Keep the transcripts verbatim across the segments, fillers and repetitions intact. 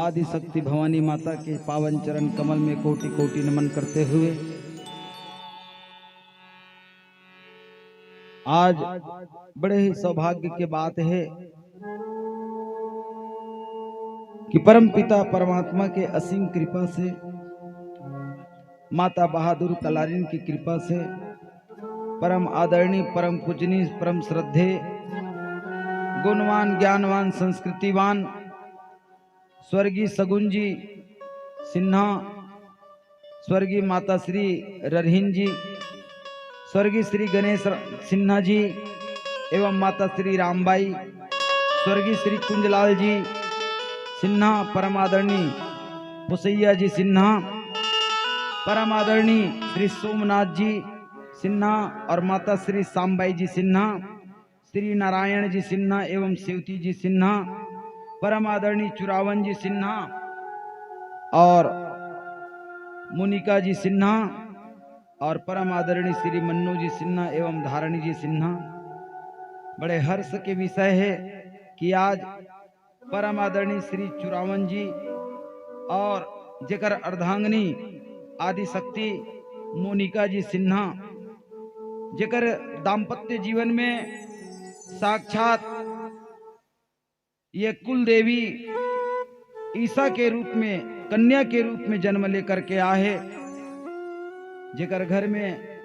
आदि शक्ति भवानी माता के पावन चरण कमल में कोटि कोटि नमन करते हुए, आज बड़े ही सौभाग्य के बात है कि परम पिता परमात्मा के असीम कृपा से, माता बहादुर कलारिन की कृपा से, परम आदरणीय, परम पूजनीय, परम श्रद्धेय, गुणवान, ज्ञानवान, संस्कृतिवान स्वर्गीय सगुन जी सिन्हा, स्वर्गीय माता श्री ररहीन जी, स्वर्गीय श्री गणेश सिन्हा जी एवं माता श्री रामबाई, स्वर्गीय श्री कुंजलाल जी सिन्हा, परम आदरणीय पुसैया जी सिन्हा, परम आदरणीय श्री सोमनाथ जी सिन्हा और माता श्री सामबाई जी सिन्हा, श्री नारायण जी सिन्हा एवं सेवती जी सिन्हा, परम आदरणीय चुरावन जी सिन्हा और मोनिका जी सिन्हा और परम आदरणीय श्री मन्नू जी सिन्हा एवं धारणी जी सिन्हा। बड़े हर्ष के विषय है कि आज परम आदरणीय श्री चुरावन जी और जेकर अर्धांगिनी आदिशक्ति मोनिका जी सिन्हा, जेकर दाम्पत्य जीवन में साक्षात ये कुल देवी ईशा के रूप में, कन्या के रूप में जन्म लेकर के आहे, जेकर घर में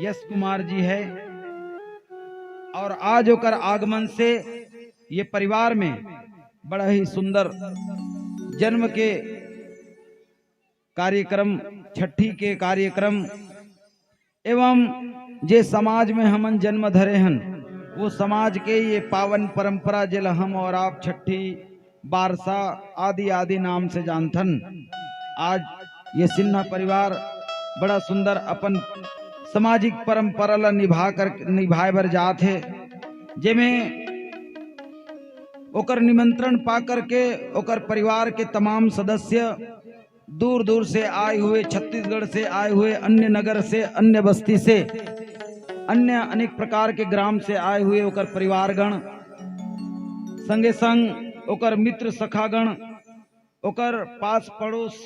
यश कुमार जी है और आज ओकर आगमन से ये परिवार में बड़ा ही सुंदर जन्म के कार्यक्रम, छठी के कार्यक्रम एवं जे समाज में हमन जन्म धरे हन, वो समाज के ये पावन परंपरा, जेला हम और आप छठी, बारसा आदि आदि नाम से जानथन। आज ये सिन्हा परिवार बड़ा सुंदर अपन सामाजिक परंपरा ला निभा कर, निभाए बर जात हे, जेमे ओकर निमंत्रण पा करके ओकर परिवार के तमाम सदस्य दूर दूर से आए हुए, छत्तीसगढ़ से आए हुए, अन्य नगर से, अन्य बस्ती से, अन्य अनेक प्रकार के ग्राम से आए हुए ओकर परिवारगण, संगे संग ओकर मित्र सखागण, ओकर पास पड़ोस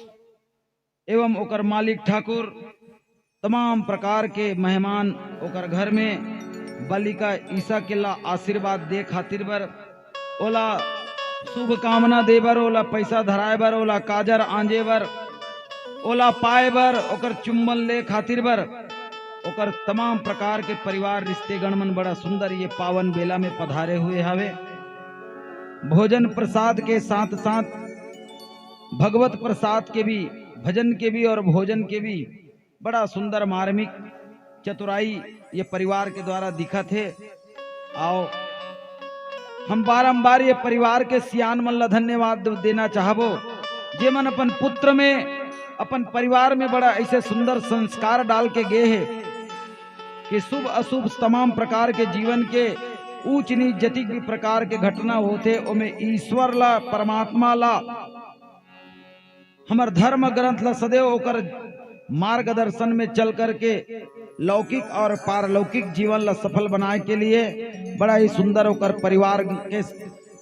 एवं ओकर मालिक ठाकुर, तमाम प्रकार के मेहमान ओकर घर में बालिका ईशा के ला आशीर्वाद दे खातिर बर, ओला शुभकामना दे बर, ओला पैसा धराए बर, ओला काजर आंजे बर, ओला पाए बर, ओकर चुंबन ले खातिर बर, ओकर तमाम प्रकार के परिवार रिश्तेगण मन बड़ा सुंदर ये पावन बेला में पधारे हुए हवे। भोजन प्रसाद के साथ साथ भगवत प्रसाद के भी, भजन के भी और भोजन के भी बड़ा सुंदर मार्मिक चतुराई ये परिवार के द्वारा दिखत हे। आओ, हम बारंबार ये परिवार के सियान मन ला धन्यवाद देना चाहबो, जेमन अपन पुत्र में, अपन परिवार में बड़ा ऐसे सुंदर संस्कार डाल के गे हे कि शुभ अशुभ तमाम प्रकार के जीवन के ऊंच नीच जतिक भी प्रकार के घटना होथे, ओमे ईश्वर ला, परमात्मा ला, हमर धर्म ग्रंथ ला सदैव ओकर मार्गदर्शन में चल करके लौकिक और पारलौकिक जीवन ला सफल बनाए के लिए बड़ा ही सुंदर ओकर परिवार के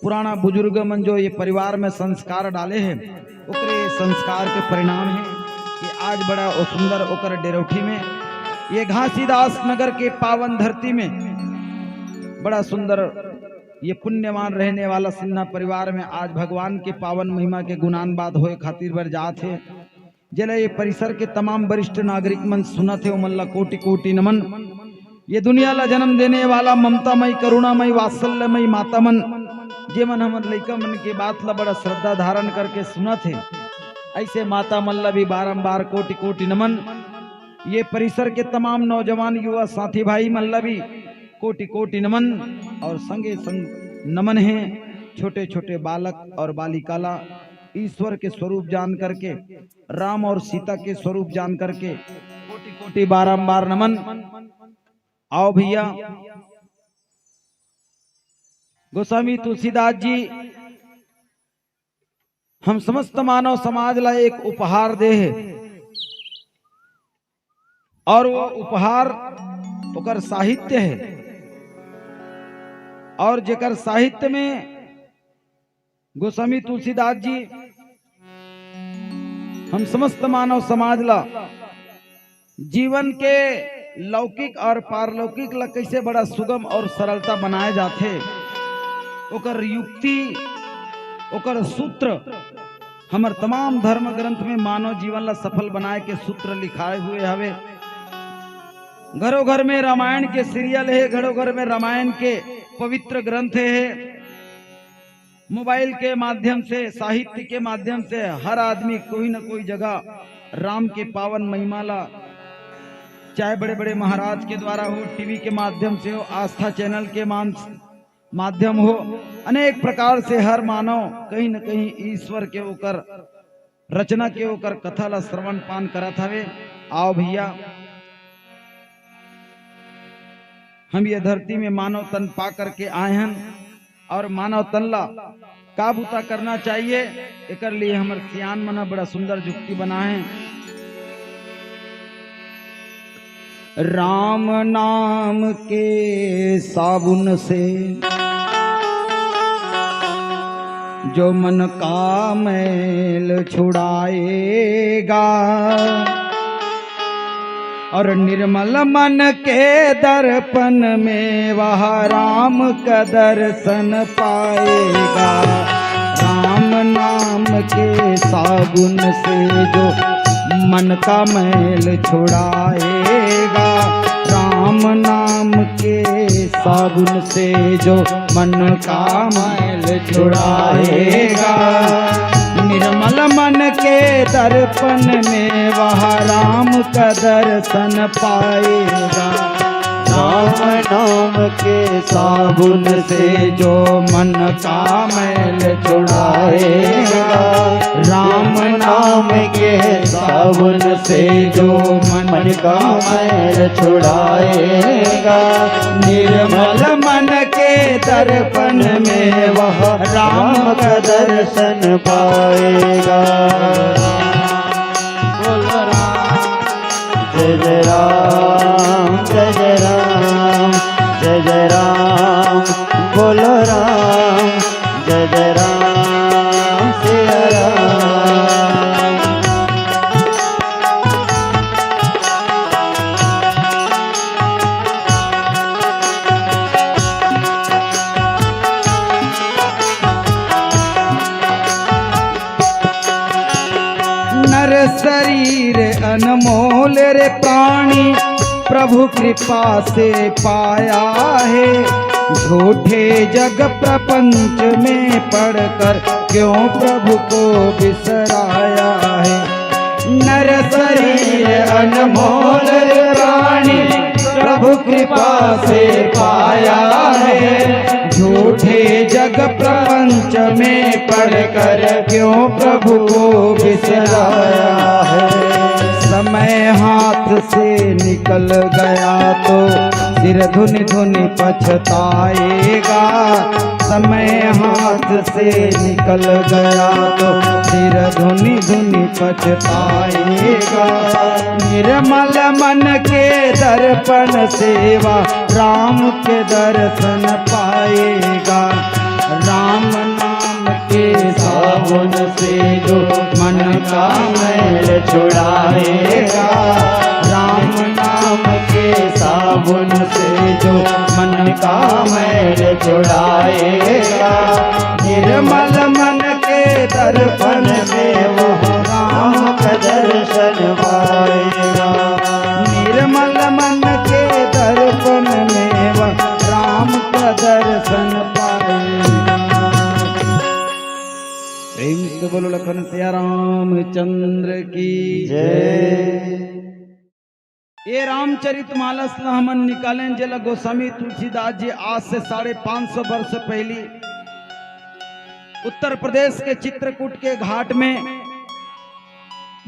पुराना बुजुर्ग मन जो ये परिवार में संस्कार डाले हे, ओकरे संस्कार के परिणाम हे कि आज बड़ा ओ सुंदर ओकर डेरौठी में, ये घासीदास नगर के पावन धरती में बड़ा सुंदर ये पुण्यवान रहने वाला सिन्हा परिवार में आज भगवान के पावन महिमा के गुणानुवाद होए खातिर बर जात हे। जेला ये परिसर के तमाम वरिष्ठ नागरिक मन सुनत हे, ओमन ला कोटि कोटि नमन। ये दुनिया ला जन्म देने वाला ममतामयी, करुणामयी, वात्सल्यमयी माता मन, जेमन हमर लइका मन के बात ला बड़ा श्रद्धा धारण करके सुनत हे, ऐसे माता मन ला भी बारंबार कोटि कोटि नमन। ये परिसर के तमाम नौजवान युवा साथी भाई मन ला भी कोटि कोटि नमन और संगे संग नमन हे छोटे छोटे बालक और बालिका ला ईश्वर के स्वरूप जान करके, राम और सीता के स्वरूप जान करके कोटि कोटि बारंबार नमन। आओ भैया, गोस्वामी तुलसीदास जी हम समस्त मानव समाज ला एक उपहार दे हे और वो उपहार ओकर साहित्य हे और जेकर साहित्य में गोस्वामी तुलसीदास जी हम समस्त मानव समाज ला जीवन के लौकिक और पारलौकिक ला कैसे बड़ा सुगम और सरलता बनाए जाथे, ओकर युक्ति, ओकर सूत्र, हमर तमाम धर्म ग्रंथ में मानव जीवन ला सफल बनाए के सूत्र लिखाए हुए हवे। घरों घर में रामायण के सीरियल हे, घरों घर में रामायण के पवित्र ग्रंथ हे। मोबाइल के माध्यम से, साहित्य के माध्यम से हर आदमी कोई न कोई जगह राम के पावन महिमा ला, चाहे बड़े बड़े महाराज के द्वारा हो, टीवी के माध्यम से हो, आस्था चैनल के मान-, माध्यम हो, अनेक प्रकार से हर मानव कहीं न कहीं ईश्वर के ओकर रचना के ओकर कथा ला श्रवण पान करत हवे। आओ भैया, हम ये धरती में मानव तन पा करके आए हन और मानव तन ला का बुता करना चाहिए, एकर लिए हमर सियान मन ह बड़ा सुंदर जुक्ति बनाए हैं। राम नाम के साबुन से जो मन का मैल छुड़ाएगा, और निर्मल मन के दर्पण में वह राम का दर्शन पाएगा। राम नाम के साबुन से जो मन का मैल छुड़ाएगा, राम नाम के साबुन से जो मन का मैल छुड़ाएगा, निर्मल मन के दर्पण में वह राम का दर्शन पाएगा। राम नाम के साबुन से जो मन का मैल छुड़ाएगा, राम नाम के साबुन से जो मन का मैल छुड़ाएगा, निर्मल मन के दर्पण में वह राम का दर्शन पाएगा। बोलो राम। जय जय राम, जय जय राम, जय जय राम, बोलो राम। जय जय राम, सिया राम। नर शरीर अनमोल रे प्राणी, प्रभु कृपा से पाया है। झूठे जग प्रपंच में पड़कर क्यों प्रभु को बिसराया है। नर शरीर अनमोल प्राणी, प्रभु कृपा से पाया है। झूठे जग प्रपंच में पड़कर क्यों प्रभु को बिसराया है। समय हाथ से निकल गया तो सिर धुनि धुनि पछताएगा। समय हाथ से निकल गया तो सिर धुनि धुनि पछताएगा। निर्मल मन के दर्पण से वह राम के दर्शन पाएगा। राम नाम के साबुन से जो मन का मैल छुड़ाएगा। राम नाम के साबुन से जो मन का मैल छुड़ाएगा। निर्मल मन के दर्पण में वह राम का दर्शन पाएगा। निर्मल मन के दर्पण में वह राम का दर्शन पाएगा। प्रेम से बोलो लखन सिया रामचंद्र की जय। ये रामचरित मानस ला हमन निकालेन, जेला गोस्वामी तुलसीदास जी आज से साढ़े पाँच सौ वर्ष पहली उत्तर प्रदेश के चित्रकूट के घाट में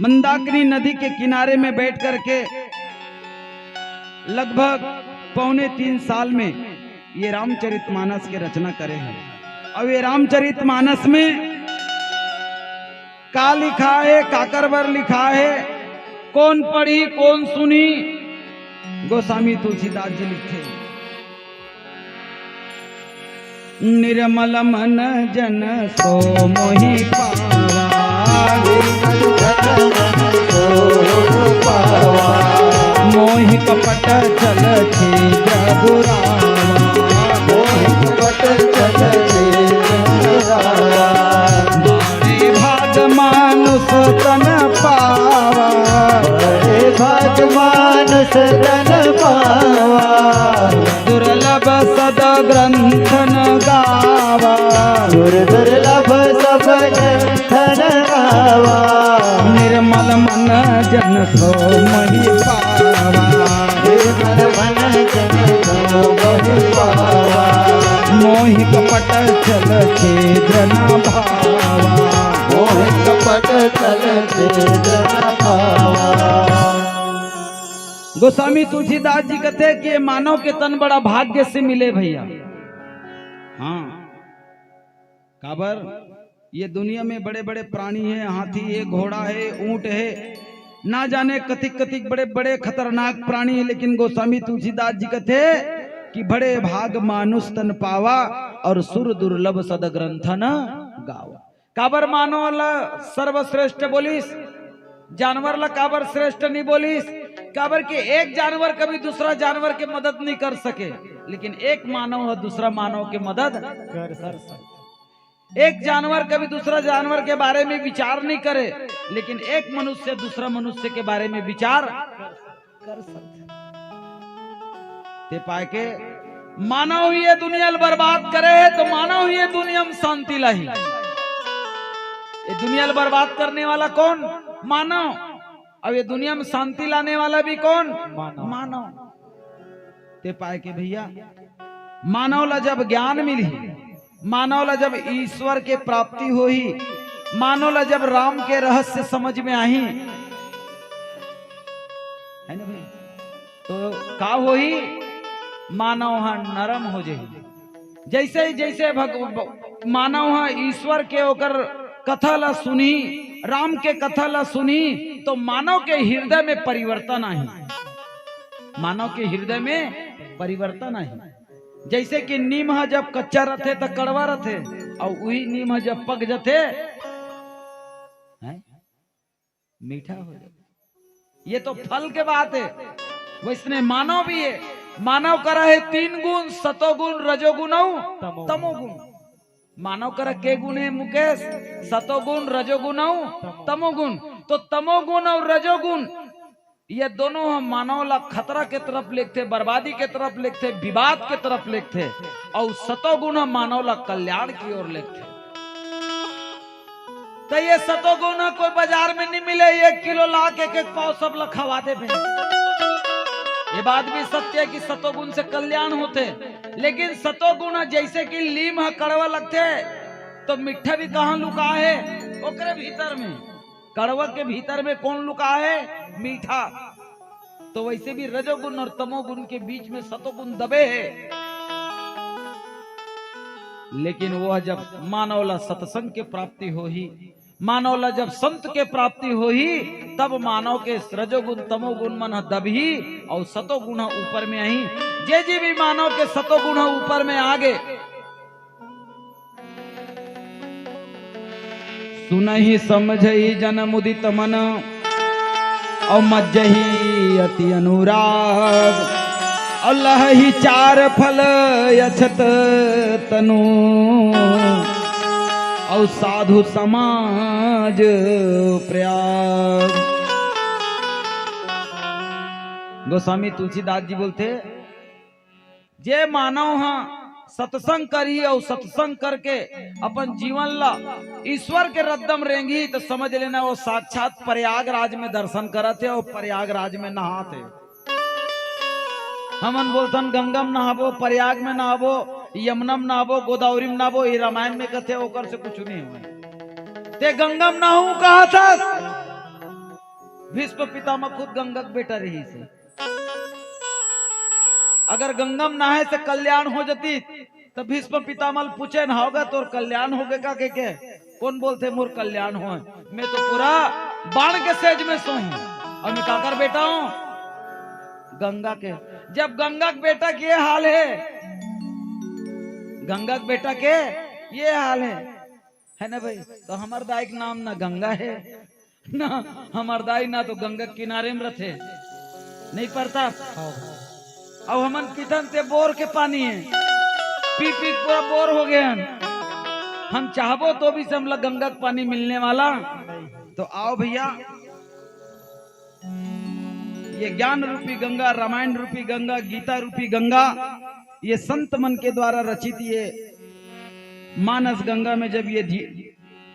मंदाकिनी नदी के किनारे में बैठ करके लगभग पौने तीन साल में ये रामचरित मानस के रचना करे हैं। अब ये रामचरित मानस में का लिखा है, काकर बर लिखा है, कौन पढ़ी, कौन सुनी, गोस्वामी तुलसीदास जी लिखे। निर्मल मन जन सो मोहि पावा। तन पावा। बड़े भाग मानुष तन पावा। दुर्लभ सद ग्रंथन गावा। गुर दुर्लभ सब ग्रंथन गावा। निर्मल मन जन सो मोहि पावा। निर्मल मन जन सो मोहि पावा। मोहि कपट छल छिद्र न भावा। मोहि कपट छल छिद्र न भावा। गोस्वामी तुलसीदास जी कहते कि ये मानव के तन बड़ा भाग्य से मिले भैया। हाँ, काबर ये दुनिया में बड़े बड़े प्राणी हैं, हाथी है, घोड़ा है, ऊंट है, ना जाने कतिक कतिक बड़े बड़े खतरनाक प्राणी है, लेकिन गोस्वामी तुलसीदास जी कहते कि बड़े भाग मानुष तन पावा और सुर दुर्लभ सद ग्रंथन गावा। काबर मानव ला सर्वश्रेष्ठ बोलिस, जानवर ला काबर श्रेष्ठ नहीं बोलिस? काबर के एक जानवर कभी दूसरा जानवर के मदद नहीं कर सके, लेकिन एक मानव ह दूसरा मानव के मदद कर सके। एक जानवर कभी दूसरा जानवर के बारे में विचार नहीं करे, लेकिन एक मनुष्य दूसरा मनुष्य के बारे में विचार कर सकथे। ते पाय के मानव ही ये दुनिया ल बर्बाद करे है, तो मानव ही ये दुनिया में शांति लाही। ये दुनिया ल बर्बाद करने वाला कौन? मानव। अब ये दुनिया में शांति लाने वाला भी कौन? मानव। मानव। ते पाय के भैया, मानव ला जब ज्ञान मिलही, मानव ला जब ईश्वर के प्राप्ति होही, मानव ला जब राम के रहस्य समझ में आही, है ना भाई, तो का होही? मानव ह नरम हो जाही। जैसे ही, जैसे भग-, ब-, मानव ह ईश्वर के ओकर कथा ला सुनही, राम के कथा ला सुनही, तो मानव के हृदय में परिवर्तन आही। मानव के हृदय में परिवर्तन आही। जैसे कि नीम ह जब कच्चा रथे त कड़वा रथे, अउ उही नीम ह जब पक जथे, हैं, मीठा हो जाथे। ये तो फल के बात है। वैसने मानव भी है। मानव करा है तीन गुण, सतोगुण, रजोगुण अउ तमोगुण। तमोगुण। मानव करा के गुण है मुकेश? सतोगुण, रजोगुण अउ तमोगुण। तो तमोगुण अउ रजोगुण ये दोनों ह मानव ला खतरा के तरफ लेगथे, बर्बादी के तरफ लेगथे, विवाद के तरफ लेगथे, अउ सतोगुण ह मानव ला कल्याण की ओर लेगथे। त ये सतोगुण ह कोई बाजार में नहीं मिले, एक किलो ला के एक एक पाव सब ला खवा देबे। ये बात भी सत्य है कि सतोगुण से कल्याण होथे, लेकिन सतोगुण ह जैसे कि लीम ह कड़वा लगथे, तो मीठा भी कहाँ लुका है? ओकरे भीतर में। कड़वा के भीतर में कौन लुका है? मीठा। तो वैसे भी रजोगुण और तमोगुण के बीच में सतोगुण दबे है। लेकिन वो जब मानव ला सत्संग के प्राप्ति होही, मानव ला जब संत के प्राप्ति होही, तब मानव के रजोगुण तमोगुण मन ह दबही अउ सतोगुण ह ऊपर में आही। जे जे भी मानव के सतोगुण ह ऊपर में आगे, सुनहि समझहि जन मुदित मन, अउ मज्जहि अति अनुराग, अउ लहहि चार फल अछत तनु, अउ साधु समाज प्रयाग। गोस्वामी तुलसीदास जी बोलथे, जे मानव ह सत्संग करही अउ सत्संग करके अपन जीवन ला ईश्वर के रद्दम रेंगही, त समझ लेना वो साक्षात प्रयागराज में दर्शन करत हे अउ प्रयागराज में नहात हे। हमन बोलथन गंगा में नहाबो, प्रयाग में नहाबो, यमुना में नहाबो, गोदावरी में नहाबो, ये रामायण में कथे, ओकर से कुछ नहीं होय। ते गंगा में नहाहूं कहत हस? भीष्म पितामह खुद गंगा के बेटा रहिस हे। अगर गंगा में नहाए से कल्याण हो जतिस, त भीष्म पितामह ल पूछे, "नहावगा, तोर कल्याण होगे का?" कहिके। कोन बोलथे मोर कल्याण होय? मैं तो पूरा बाण के सेज में सोहूं। अउ मैं काकर बेटा हूं? गंगा के। जब गंगा के बेटा के ये हाल हे, गंगा के बेटा के ये हाल हे, है ना भाई? तो हमर दाई के नाम ना गंगा हे, ना हमर दाई ना तो गंगा के किनारे में रथे, नहीं परता। अउ हमन पीथन ते बोर के पानी हे, पी पी के पूरा बोर हो गे हन। हम चाहबो तो भी से हमला गंगा के पानी मिलने वाला नहीं। तो आओ भैया, ये ज्ञान रूपी गंगा, रामायण रूपी गंगा, गीता रूपी गंगा, ये संत मन के द्वारा रचित ये मानस गंगा में जब ये जी-,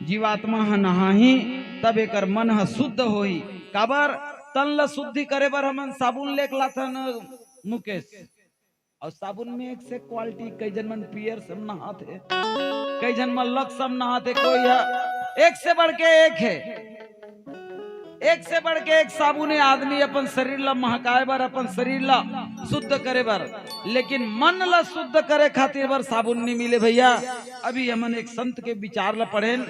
जीवात्मा ह नहाही, तब एकर मन ह शुद्ध होही। काबर? तन ल शुद्धि करे बर हमन साबुन लेके लाथन मुकेश, और साबुन में एक से क्वालिटी, कई झन मन पियर से नहाथे, कई झन मन लक्स से नहाथे, कोई ह एक से बढ़ के एक हे, एक से बढ़ के एक साबुन हे। आदमी अपन शरीर ला महकाए बर, अपन शरीर ला शुद्ध करे बर, लेकिन मन ला शुद्ध करे खातिर बर साबुन नहीं मिले भैया। अभी हमन एक संत के विचार ला पढ़ेन,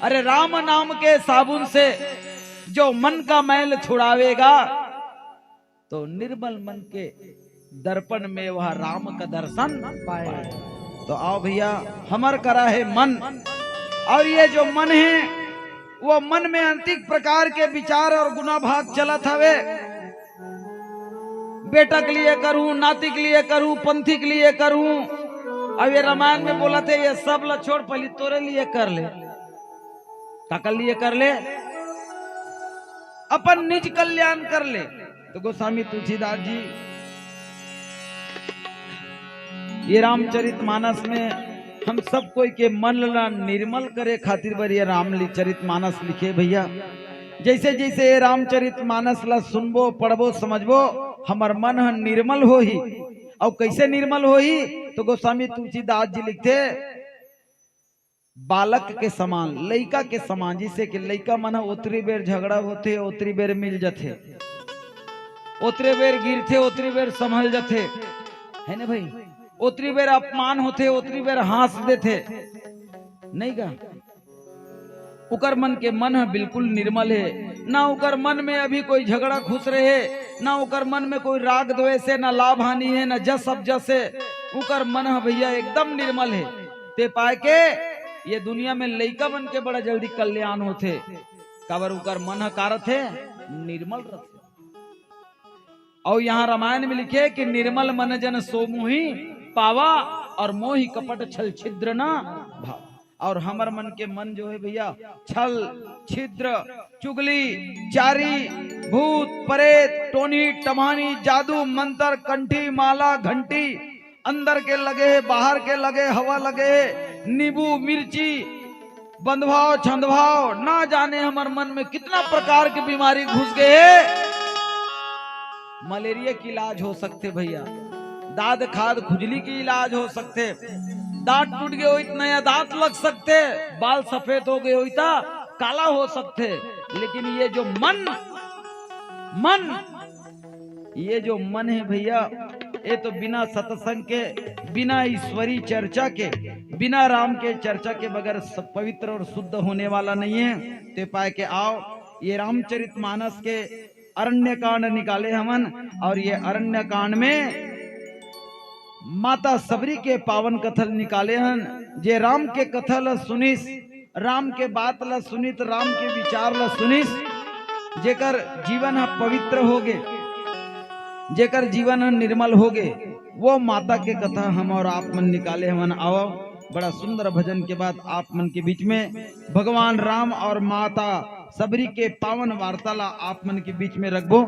अरे राम नाम के साबुन से जो मन का मैल छुड़ावेगा, तो निर्मल मन के दर्पण में वह राम का दर्शन पाए। तो आओ भैया, हमर करा हे मन, और ये जो मन हे, वो मन में अंतिक प्रकार के विचार और गुना भाग चलत हवे। बेटा के लिए करूं, नाती के लिए करूं, पंथी के लिए करूं। अब ये रामायण में बोलत हे, ये सब ला छोड़, पहले तोरे लिए कर ले। काकर लिए कर ले? अपन निज कल्याण कर ले। तो गोस्वामी तुलसीदास जी ये रामचरित मानस में हम सब कोई के मन ला निर्मल करे खातिर बर ये रामचरित मानस लिखे भैया। जैसे जैसे ये रामचरित मानस ला सुनबो, पढ़बो, समझबो, हमर मन ह निर्मल होही। और कैसे निर्मल होही? तो गोस्वामी तुलसीदास जी लिखथे, बालक के समान, लइका के समान, जैसे कि लइका मन ह ओतरी बेर झगड़ा होथे, ओतरी बेर मिल जथे, ओतरे बेर गिरथे, ओतरी बेर संभल जथे, है ना भाई? ओतरी बेर अपमान होथे, ओतरी बेर हाँस देथे, नहीं का? उकर मन के मन ह बिल्कुल निर्मल हे, ना उकर मन में अभी कोई झगड़ा खुसरे हे, ना उकर मन में कोई राग द्वेष हे, ना लाभ हानि हे, ना जस अपजस हे। उकर मन ह भैया एकदम निर्मल हे। ते पाए के ये दुनिया में लइका मन के बड़ा जल्दी कल्याण होथे, काबर उकर मन ह का रथे? निर्मल रथे। और यहाँ रामायण में लिखे कि निर्मल मन जन सो मोहि पावा, और मोहि कपट छल छिद्र न भावा। और हमर मन के मन जो है भैया, छल, छिद्र, चुगली, चारी, भूत, प्रेत, टोनी, टमानी, जादू, मंत्र, कंठी, माला, घंटी, अंदर के लगे हे, बाहर के लगे, हवा लगे हे, नींबू, मिर्ची, बंधभाव, छंदभाव, ना जाने हमर मन में कितना प्रकार के बीमारी घुस गए हे। मलेरिया के इलाज हो सकथे भैया, दाद खाद खुजली के इलाज हो सकथे, दांत टूट गए होई त नया दांत लग सकथे, बाल सफेद हो गए होई त काला हो सकथे। लेकिन ये जो मन, मन, ये जो मन है भैया, ये तो बिना सत्संग के, बिना ईश्वरी चर्चा के, बिना राम के चर्चा के बगैर स-, पवित्र और शुद्ध होने वाला नहीं है। ते पाए के आओ, ये रामचरित मानस के अरण्य कांड निकाले हमन, और ये अरण्य कांड में माता सबरी के पावन कथा ल निकाले हन। जे राम के कथा ल सुनिस, राम के बात ल सुनिस, राम के विचार ल सुनिस, जेकर जीवन ह पवित्र होगे, जेकर जीवन ह निर्मल होगे, वो माता के कथा हम और आप मन निकाले हवन। आवव, बड़ा सुंदर भजन के बाद आप मन के बीच में भगवान राम और माता सबरी के पावन वार्ता ला आप मन के बीच में रखबो।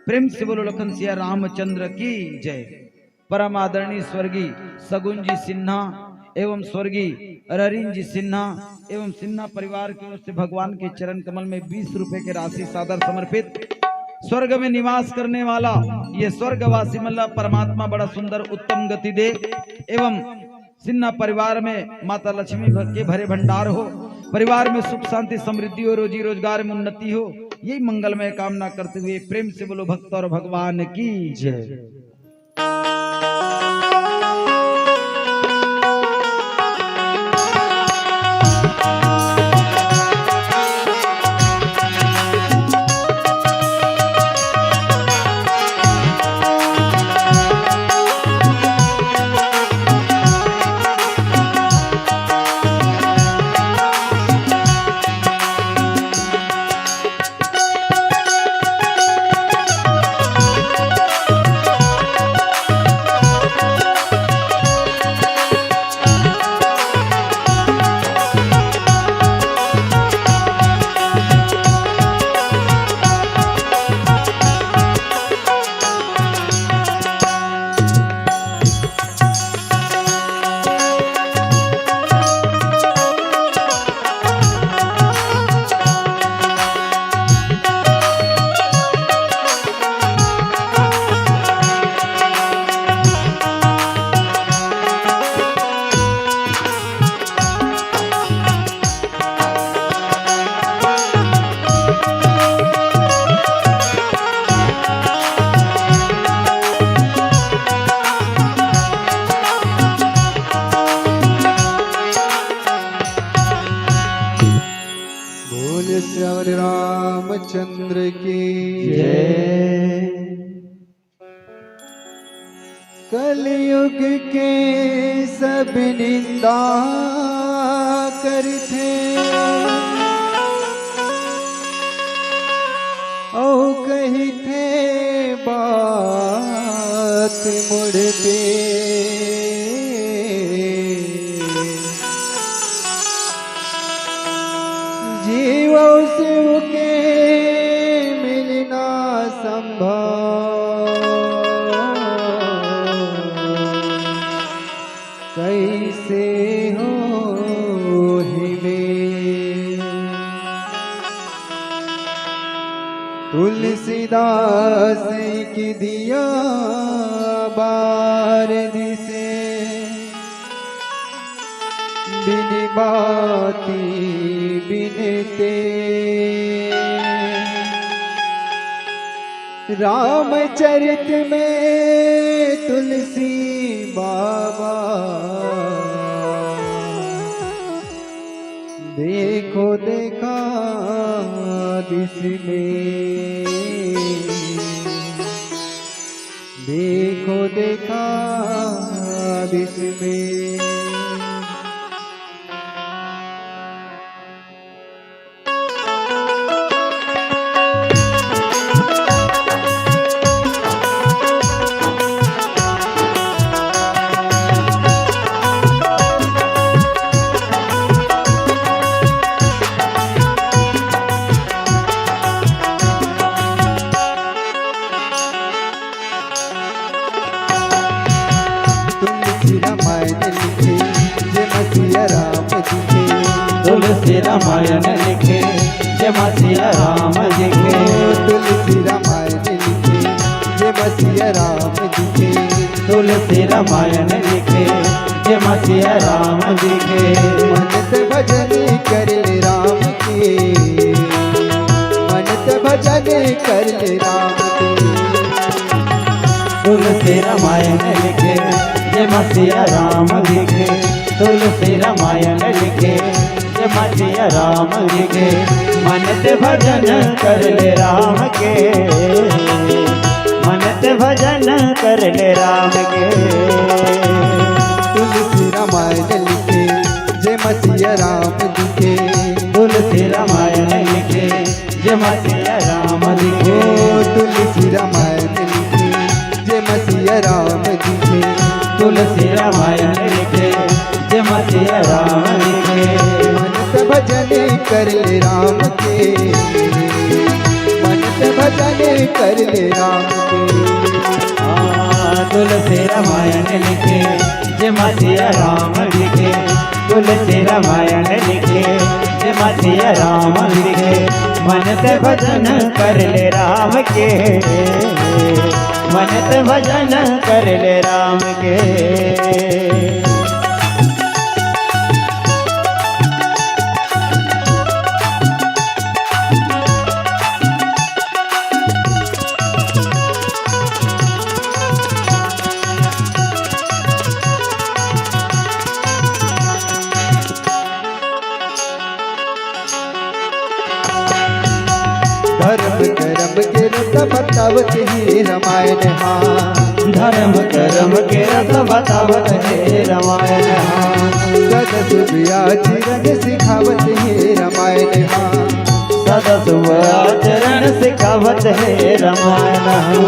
प्रेम से बोलो लखन सिया रामचंद्र की जय। परम आदरणीय स्वर्गीय सगुन जी सिन्हा एवं स्वर्गीय ररीन जी सिन्हा एवं सिन्हा परिवार की ओर से भगवान के चरण कमल में बीस रुपए के राशि सादर समर्पित। स्वर्ग में निवास करने वाला ये स्वर्गवासी मन ला परमात्मा बड़ा सुंदर उत्तम गति दे एवं सिन्हा परिवार में माता लक्ष्मी भ-, के भरे भंडार हो, परिवार में सुख शांति समृद्धि हो, रोजी रोजगार में उन्नति हो, यही मंगलमय कामना करते हुए प्रेम से बोलो भक्त और भगवान की जय। रामचंद्र की जय। कलयुग के सब निंदा करथे, अउ कहिथे बात मुड़ पे। जीव अउ शिव के मिलना संभव कइसे होही में। तुलसीदास के दिया बार दिसे, बिन बाती बिन तेज। रामचरित में तुलसी बाबा देखो देखा दिस में, देखो देखा दिस में। तुलसी रामायण लिखे, जेमा सिया राम दिखे। तुलसी रामायण लिखे, जेमा सिया राम दिखे। तुलसी रामायण लिखे, जेमा सिया राम दिखे। तुलसी रामायण लिखे, जेमा सिया राम दिखे। मन से भजन कर ले राम के, मन से भजन कर ले राम के। तुलसी रामायण लिखे, जेमा सिया राम दिखे। तुलसी रामायण लिखे, जेमा सिया राम दिखे। मन से भजन कर ले राम के, मन से भजन कर ले राम के। तुलसी रामायण लिखे, जेमा सिया राम दिखे। तुलसी रामायण लिखे, जेमा सिया राम दिखे। ओ तुलसी रामायण लिखे, जेमा सिया राम दिखे। तुलसी रामायण लिखे, जेमा सिया राम दिखे। मन से भजन कर ले राम के, मन से भजन कर ले राम के। हाँ, तुलसी रामायण लिखे, जेमा सिया राम दिखे। तुलसी रामायण लिखे, जेमा सिया राम दिखे। मन से भजन कर ले राम के, मन से भजन कर ले राम के। धर्म करम के रस बतावत हे रामायण हा। धर्म करम के रस बतावत हे रामायण हा। सदा शुभ आचरण सिखावत हे रामायण हा। सदा शुभ आचरण सिखावत हे रामायण हा। ओ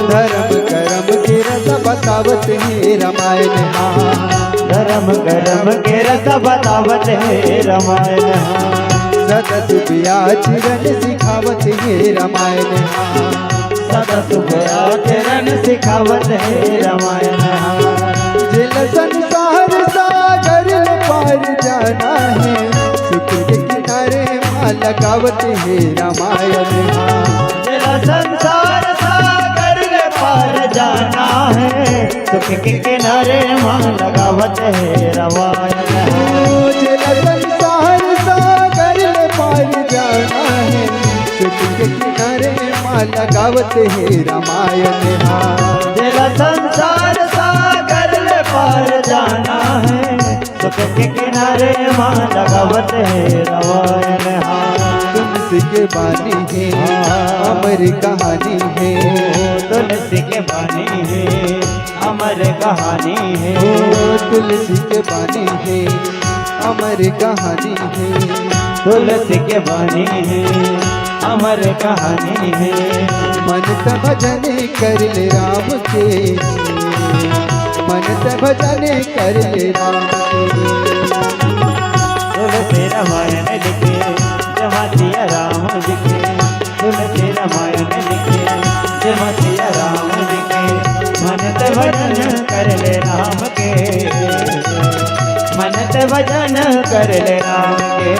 धर्म करम के रस बतावत हे रामायण हा। धर्म करम के रस बतावत हे रामायण हा। सदा शुभ आचरण सिखावत हे रामायण हा। सदा शुभ आचरण सिखावत हे रामायण हा। जेला संसार सागर ले पार जाना हे, सुख के किनारे मा लगावत हे रामायण हा। जेला संसार सागर ले पार जाना हे, सुख के किनारे मा लगावत हे रामायण हा। ओ जेला संसार सागर ले पार जाना हे, सुख के किनारे मा लगावत हे रामायण हा। जेला संसार सागर ले पार जाना हे, सुख के किनारे मा लगावत हे रामायण हा। तुलसी के बानी हे, अमर कहानी हे। ओ, तुलसी के बानी हे, अमर कहानी हे। ओ, तुलसी के बानी हे, अमर कहानी हे। तुलसी के बानी हे, अमर कहानी हे। मन त भजन कर ले राम के, मन त भजन कर ले राम के। तुलसी रामायण लिखे, जमा सिया राम लिखे। तुलसी रामायण लिखे, जमा सिया राम लिखे। मन त भजन कर ले राम के, मन त भजन कर ले राम के।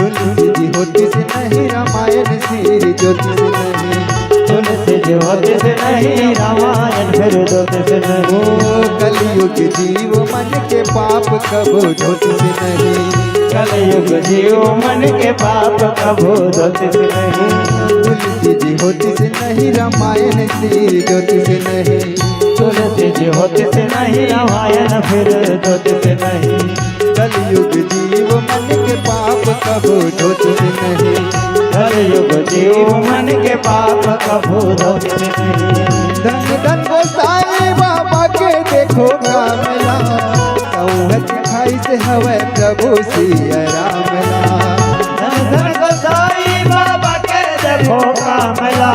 तुलसी जी होतिस नहीं, रामायण सिर जोतिस नहीं। तुलसी जी होतिस नहीं, रामायण फिर जोतिस नहीं। ओ, कलयुग जीव मन के पाप कबो धोतिस नहीं। कलयुग जीव मन के पाप कबो धोतिस नहीं। तुलसी जी होतिस नहीं, रामायण सिर जोतिस नहीं। तुलसी जी होतिस नहीं, रामायण फिर जोतिस नहीं। कलयुग जीव मन के पाप कबो धोतिस नहीं। कलयुग जीव मन के पाप कबो धोतिस नहीं। धन धन गोसाई बाबा के देखो कामला, सौहत खाई से हवै प्रभु सिया रामला। धन धन गोसाई बाबा के देखो कामला,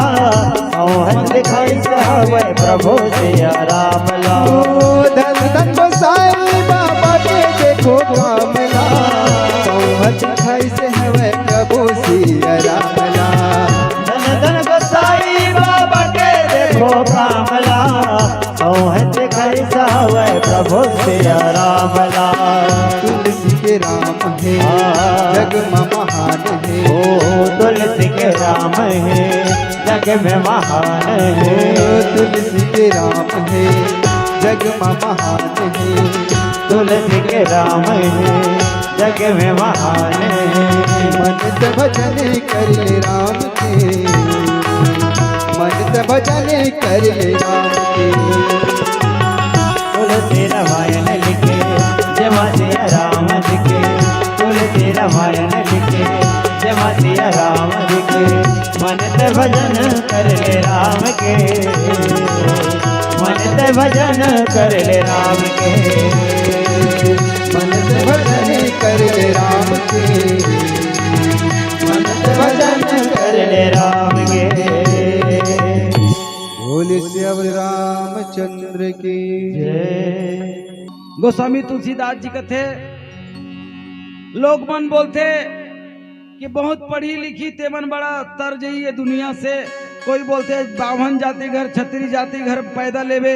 सौहत खाई से हवै प्रभु सिया रामला। ओ, धन धन गोसाई बाबा के देखो कामला, सौहत खाई से हवै प्रभु सिया रामला। धन धन गोसाई बाबा के देखो कामला, सौहत खाई से हवै प्रभु सिया रामला। तुलसी के राम हे, हाँ। जग म महान हे। ओ, तुलसी के राम हे, जग में महान हे। ओ, तुलसी के राम हे, जग में महान हे। तुलसी के राम हे, जग में महान हे। मन त भजन कर ले राम के, मन त भजन कर ले राम के। तुलसी रामायण लिखे, जमा सिया राम लिखे। तुलसी रामायण लिखे, जमा सिया राम लिखे। मन त भजन कर ले राम के, मन त भजन कर ले राम के। मन त भजन कर ले राम के, मन त भजन कर ले राम के। बोले सियावर रामचंद्र की जय। गोस्वामी तुलसीदास जी कथे, लोग मन बोलथे कि बहुत पढ़ी लिखी तेमन बड़ा तर जही ये दुनिया से। कोई बोलथे बाम्हन जाति घर, छत्री जाति घर पैदा लेबे,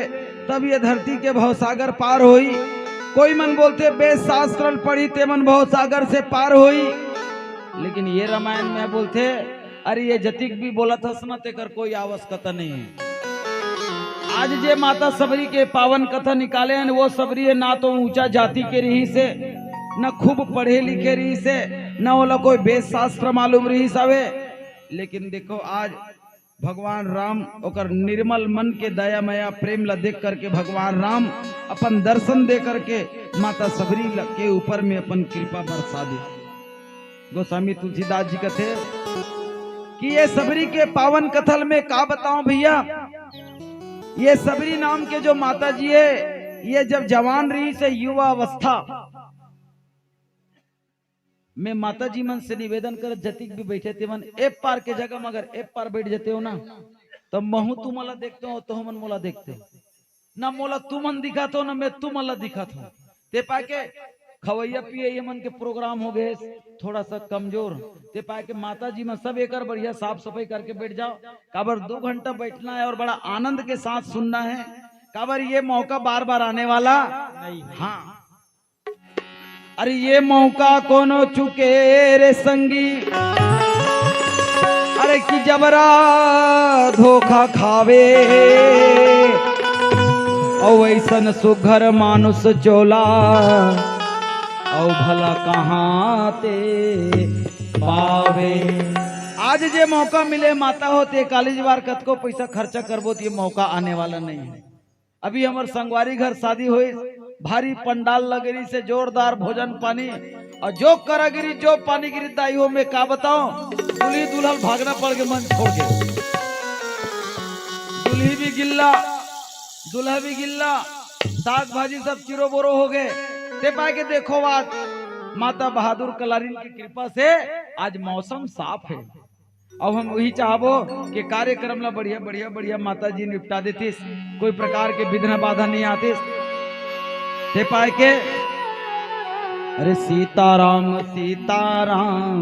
तब ये धरती के भवसागर पार होई। कोई मन बोलथे वेद शास्त्र पढ़ी तेमन भवसागर से पार होई। लेकिन ये रामायण में बोलथे, अरे ये जतिक भी बोलत हस ना, तेकर कोई आवश्यकता नहीं है। आज जे माता सबरी के पावन कथा निकाले हन, वो सबरी ना तो ऊंचा जाति के रहिस हे, न खूब पढ़े लिखे रहिस हे, न ओला कोई वेद शास्त्र मालूम रहिस हवे। लेकिन देखो, आज भगवान राम ओकर निर्मल मन के दया मया प्रेम ला देख करके भगवान राम अपन दर्शन दे करके माता सबरी ल-, के ऊपर में अपन कृपा बरसा दे। गोस्वामी तुलसीदास जी कथे कि ये सबरी के पावन कथा ल मैं का बताऊं भैया, ये सबरी नाम के जो माता जी हे, ये जब जवान रहिस हे, युवा अवस्था में माता जी मन से निवेदन कर, जतिक भी बैठे तेमन ए पार के जगह में अगर ए पार बैठ जाते हो ना, तो महू तुमन ला देखते हो, तो हमन मोला देखते हो ना, मोला तुमन दिखत हो ना, मैं तुमन ला दिखत हो। ते पाके खवैया पिए ये मन के प्रोग्राम हो गए थोड़ा सा कमजोर। ते पाके माता जी मन सब एकर बढ़िया साफ सफाई करके बैठ जाओ, काबर दो घंटा बैठना है और बड़ा आनंद के साथ सुनना है, काबर ये मौका बार बार आने वाला नहीं है। हाँ, अरे ये मौका कोनो चुके रे संगी, अरे कि जबरा धोखा खावे। अउ अइसन सुघर मानुष चोला, अउ भला कहाँ ते पावे। आज जे मौका मिले माता हो, ते कालीज बार कतको पइसा खर्चा करबो, त ये मौका आने वाला नहीं है। अभी हमर संगवारी घर शादी होइस, भारी पंडाल लगे रहिस हे, जोरदार भोजन पानी, अउ जो करा गिरी, जो पानी गिरी, दाई हो, मैं का बताओं, दुल्ही दुल्हन भागना पड़ गे मन छोड़ के। दुल्ही भी गिल्ला, दूल्हा भी गिल्ला, साग भाजी सब चिरो बोरो हो गे। ते पाय के देखो बात, माता बहादुर कलारिन की कृपा से आज मौसम साफ है। अब हम वही चाहबो कि कार्यक्रम ला बढ़िया, बढ़िया, बढ़िया माता जी निपटा देतिस, कोई प्रकार के विघ्न बाधा नहीं आतिस। ते पाय के, अरे सीताराम, सीताराम,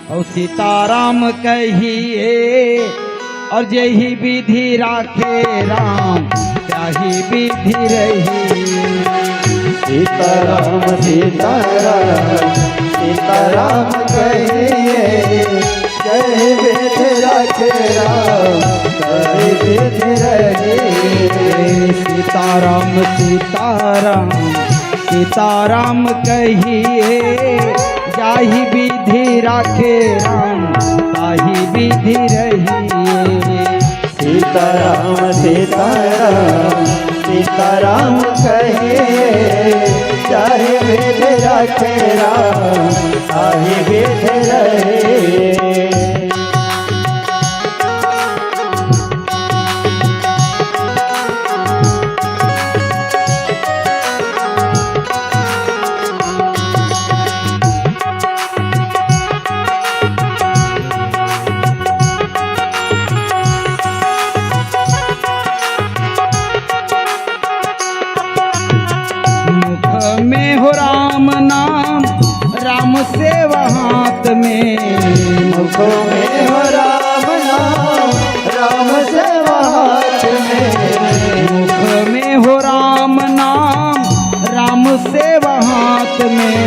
अउ सीताराम कहिए, अउ जेहि विधि राखे राम, ताहि विधि रही। सीताराम, सीताराम, सीताराम कहिए, जेहि विधि राखे राम, ताहि विधि रही। सीताराम, सीताराम, सीताराम कहिए, जाहि विधि राखे राम, ताहि विधि रही। सीताराम, सीताराम, सीताराम कहे, जाहि विधि राखे राम, ताहि विधि रहे। मुख में हो राम नाम, राम सेवा हाथ में। मुख में हो राम नाम, राम सेवा हाथ में। मुख में हो राम नाम, राम सेवा हाथ में।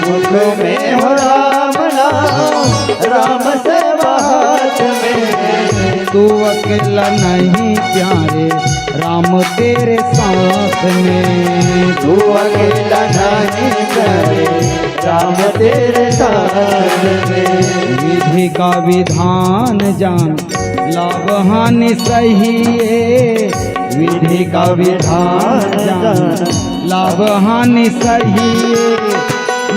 मुख में हो राम नाम, राम सेवा हाथ में। तू अकेला नहीं प्यारे, राम तेरे साथ में। तू अकेला नहीं प्यारे, राम तेरे साथ में। विधि का विधान जान, लाभ हानि सही है। विधि का विधान जान, लाभ हानि सही है।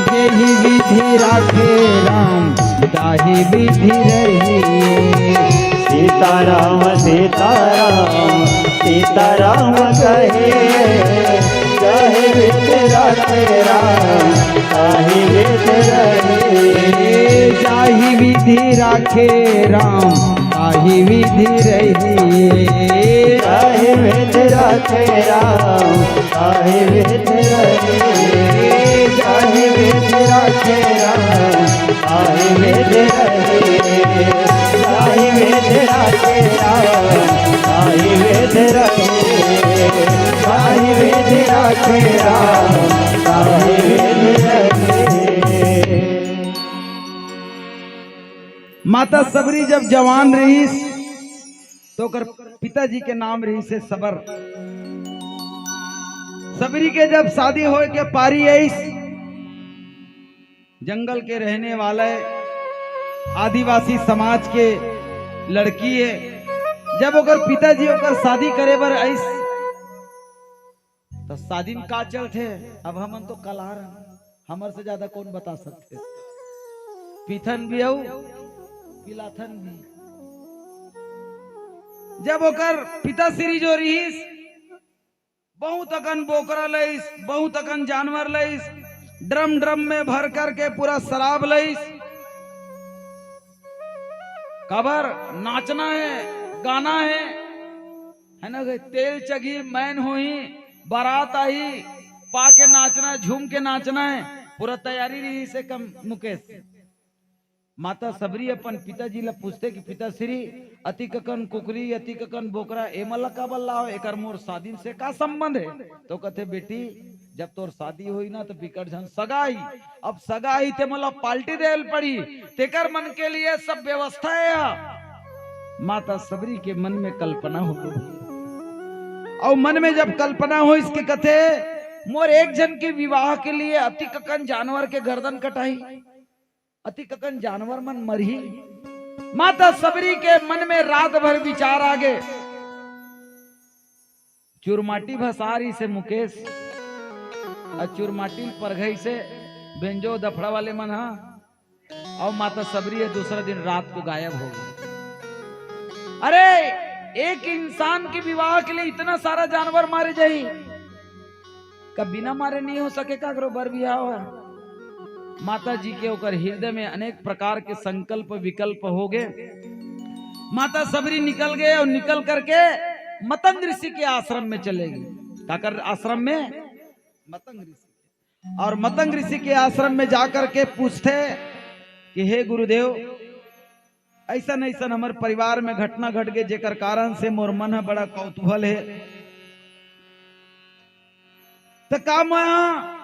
जेहि विधि राखे राम, ताहि विधि रही। सीताराम, सीताराम, सीताराम कहे, जाहि विधि राखे राम, ताहि विधि रही। जाहि विधि राखे राम, ताहि विधि रही। जाहि विधि राखे राम, ताहि विधि रही। जाहि विधि राखे राम, ताहि विधि रही। जाहि विधि राखे राम, ताहि विधि रही। जाहि विधि राखे राम, ताहि विधि रही। माता सबरी जब जवान रहिस, तो ओकर पिताजी के नाम रहिस हे सबर। सबरी के जब शादी होय के पारी आइस, जंगल के रहने वाले आदिवासी समाज के लड़की हे। जब ओकर पिताजी ओकर शादी करे बर आइस, त शादी में का चलथे, अब हमन तो कलार हन, हमर से ज्यादा कौन बता सकथे। पीथन भी अउ पिलाथन भी। जब ओकर पिताश्री जो रहिस, बहुत अकन बोकरा लइस, बहुत अकन जानवर लइस, ड्रम ड्रम में भर करके पूरा शराब लइस। काबर नाचना हे, गाना हे, है ना? तेल चघी, मैन होही, बारात आही, पा के नाचना हे, झूम के नाचना हे, पूरा तैयारी रहिस हे कम मुकेश। माता सबरी अपन पिताजी ला पूछथे कि पिताश्री, अतिक अकन कुकरी, अतिक अकन बोकरा, एमन ला काबर लाव? एकर मोर शादी से का संबंध हे? तो कथे, बेटी, जब तोर शादी होही ना, तो बिकट झन सगा आही। अब सगा आही, ते मोला पार्टी देल पड़ी, तेकर मन के लिए सब व्यवस्था हे। माता सबरी के मन में कल्पना हो गई। अउ मन में जब कल्पना होइस के कथे, मोर एक झन के विवाह के लिए अतिककन जानवर के गर्दन कटाही, अतिककन जानवर मन मरही। माता सबरी के मन में रात भर विचार आगे। चुरमाटी भसारी से मुकेश, अउ चुरमाटी परघई से बेंजो दफड़ा वाले मन हा। अउ माता सबरी ये दूसरा दिन रात को गायब हो गई। अरे, एक इंसान के विवाह के लिए इतना सारा जानवर मारे जाही, का बिना मारे नहीं हो सके का करो बर बिहाव है? माता जी के ओकर हृदय में अनेक प्रकार के संकल्प विकल्प हो गए। माता सबरी निकल गए अउ निकल करके मतंग ऋषि के आश्रम में चले गए। काकर आश्रम में? मतंग ऋषि। अउ मतंग ऋषि के आश्रम में जाकर के पूछथे कि हे गुरुदेव, अइसन अइसन हमर परिवार में घटना घट गए, जेकर कारण से मोर मन ह बड़ा कौतूहल हे। त का मैं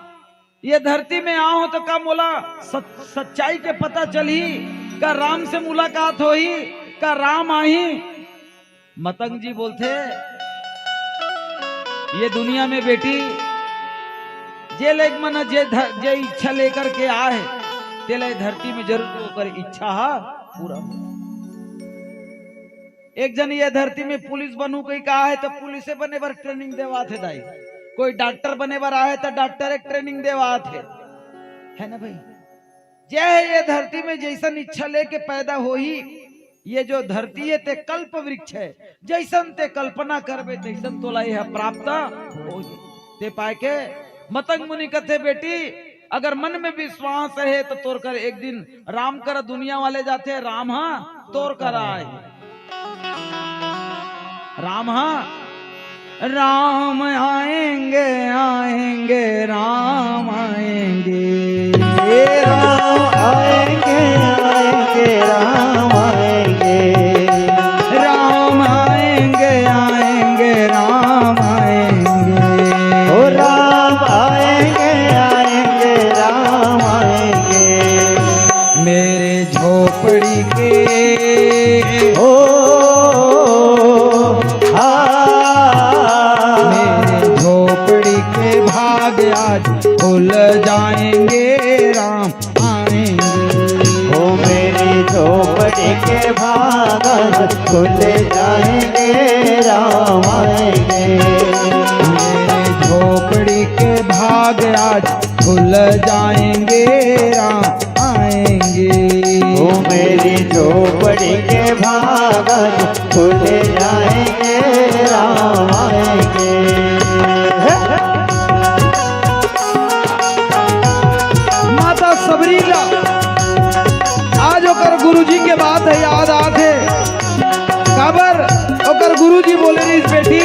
ये धरती में आहों त का मोला सच-, सच्चाई के पता चलही? का राम से मुलाकात होही? का राम आही? मतंग जी बोलथे, ये दुनिया में बेटी, जे लेग मन ह जे ध-, जे इच्छा लेकर के आए, तेला ये धरती में जरूर ओकर इच्छा ह पूरा हो। एक जन ये धरती में पुलिस बनू कही कहा है, त पुलिसे बने बर ट्रेनिंग देवात हे दाई। कोई डॉक्टर बने बर आहे, त डॉक्टर एक ट्रेनिंग देवात हे, है ना भाई? जय है ये धरती में जैसन इच्छा लेके पैदा होही, ये जो धरती है ते कल्प वृक्ष है, जैसन ते कल्पना करबे तैसन तोला यह प्राप्त होही। ते पाए के मतंग मुनि कथे, बेटी, अगर मन में विश्वास है तो तोर कर एक दिन राम कर दुनिया वाले जाथे, राम हा तोर कर आए। राम हा, राम आएंगे, आएंगे, राम आएंगे। हे राम आएंगे, आएंगे, राम आएंगे। राम आएंगे, आएंगे, राम आएंगे। ओ राम आएंगे, आएंगे, राम आएंगे। मेरे झोपड़ी के, ओ, आ, मेरे झोपड़ी के भाग आज खुल जाएंगे, राम आएंगे। ओ मेरी झोपड़ी के भाग आज खुल जाएंगे, राम आएंगे। मेरे झोपड़ी के भाग आज खुल जाएंगे, राम आएंगे। ओ मेरी झोपड़ी के भाग खुल जाएंगे, राम आएंगे। माता सबरी ला आज ओकर गुरुजी के बात है याद आथे। काबर ओकर गुरुजी बोले रहिस, बेटी,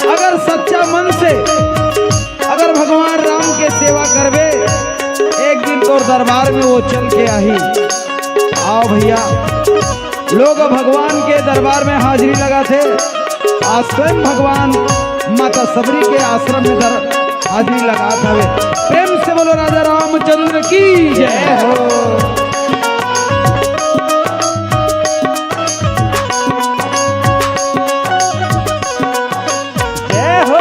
अगर सच्चा मन से अगर भगवान राम के सेवा करबे, एक दिन तोर दरबार में वो चल के आही। आओ भैया, लोग भगवान के दरबार में हाजिरी लगाथे। आज स्वयं भगवान माता सबरी के आश्रम में दर-, हाजिरी लगात हवे। प्रेम से बोलो राजा रामचंद्र की जय हो। जय हो।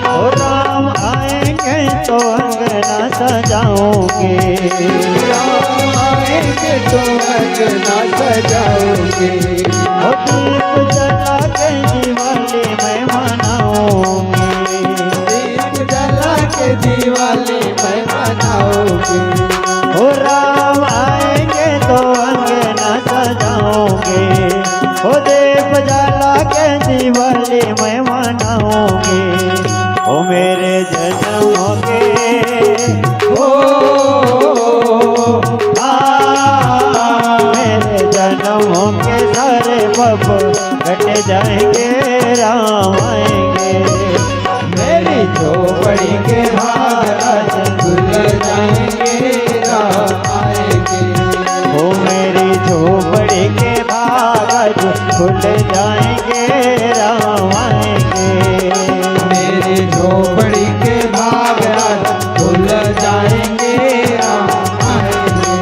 ओ राम आएंगे तो अंगना सजाओगे। राम आएंगे तो अंगना सजाओगे। ओ दीप जला के दिवाली मैं मनाऊंगी। दीप जला के दिवाली मैं मनाऊंगी। ओ राम आएंगे तो अंगना सजाओगे। ओ दीप जला के दिवाली मैं मनाऊंगी। ओ मेरे जन्म के, ओ, आ, मेरे जन्म जाएंगे, राम आएंगे। मेरी झोपड़ी के भाग आज खुल जाएंगे, राम आएंगे। ओ मेरी झोपड़ी के भाग आज खुल जाएंगे, राम आएंगे। मेरी झोपड़ी के भाग आज खुल जाएंगे, राम आएंगे।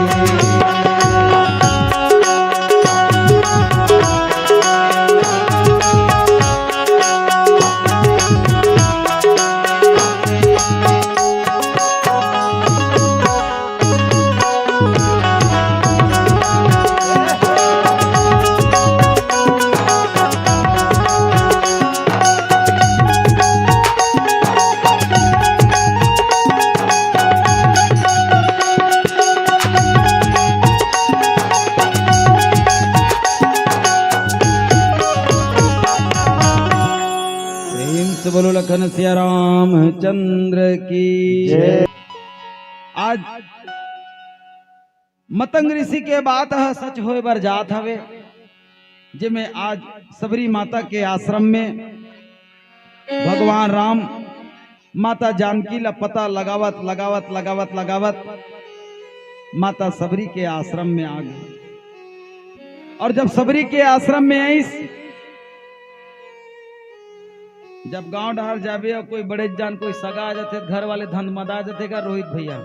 प्रेम से बोलो लखन सिया रामचंद्र की जय। आज मतंग ऋषि के बात ह सच होय बर जात हवे, जेमे आज सबरी माता के आश्रम में भगवान राम माता जानकी ला पता लगावत, लगावत, लगावत, लगावत माता सबरी के आश्रम में आ गे। और जब सबरी के आश्रम में आइस, जब गांव डहर जाबे अउ कोई बड़े जान कोई सगा आ जाथे, घर वाले धंधमदा जाथे का, "रोहित भैया,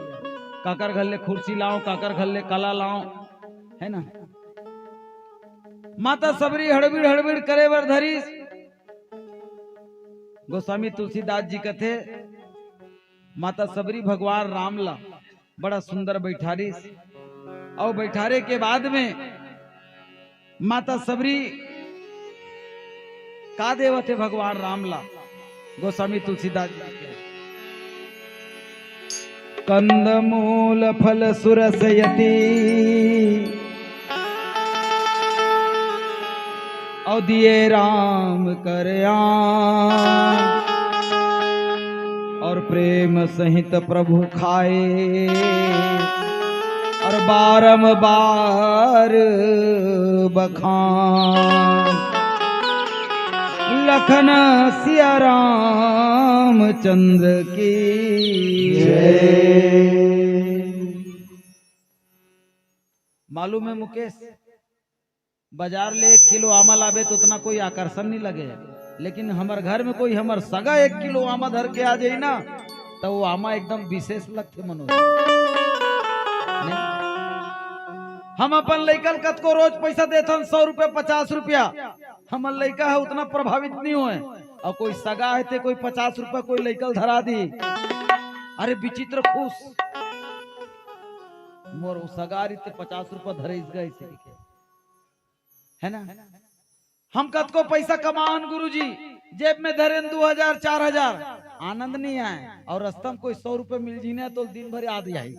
काकर घर ले खुर्सी लाओ, काकर घर ले कला लाओ," है ना? माता सबरी हड़बीड़ हड़बीड़ करे बर धरिस। गोस्वामी तुलसीदास जी कथे, माता सबरी भगवान राम ला बड़ा सुंदर बैठारिस, अउ बैठारे के बाद में माता सबरी का देवत हे भगवान राम ला? गोस्वामी तुलसीदास जी के, कंदमूल फल सुरस यति, और दिए राम कर आन। और प्रेम सहित प्रभु खाए, और बारंबार बखान। लखन सिया रामचंद्र की जय। मालूम है मुकेश, बाजार ले एक किलो आमा लाबे तो उतना कोई आकर्षण नहीं लगे, लेकिन हमर घर में कोई हमर सगा एक किलो आमा धर के आ जाई ना, तो वो आमा एकदम विशेष लगथे मनोज। नहीं? हम अपन लइकन कतको रोज पैसा देथन, सौ रुपया, पचास रुपया, हमर लइका ह उतना प्रभावित नहीं होय। और कोई सगा है ते कोई पचास रुपया कोई लइकल धरा दी, अरे विचित्र खुश, मोर सगा रीते पचास रुपया धरे इस गए से, है ना? हम कतको पैसा कमावन गुरुजी, जेब में धरेन दू हजार, चार हजार, आनंद नहीं आए। और रस्ता में कोई सौ रुपये मिल जीने तो दिन भर याद आई।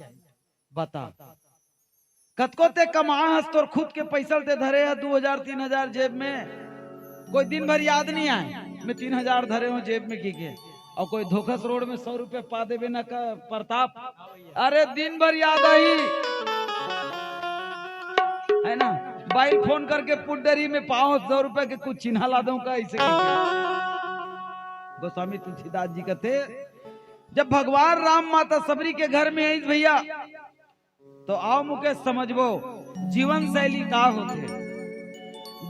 बता, कतको ते कमा हस, तोर खुद के पैसा ते धरे है दू हजार, तीन हजार जेब में, कोई दिन भर याद नहीं आए मैं तीन हजार धरे हूँ जेब में की के, और कोई धोखस रोड में सौ रुपये पा देबे ना का प्रताप, अरे दिन भर याद आई, है ना? बाई फोन करके पुडरी में पाँच सौ रुपए के कुछ चिन्हा ला दूं का, ऐसे करके। गोस्वामी तुलसीदास जी कहते, जब भगवान राम माता सबरी के घर में आई भैया, तो आओ मुकेश समझबो जीवन शैली का होथे।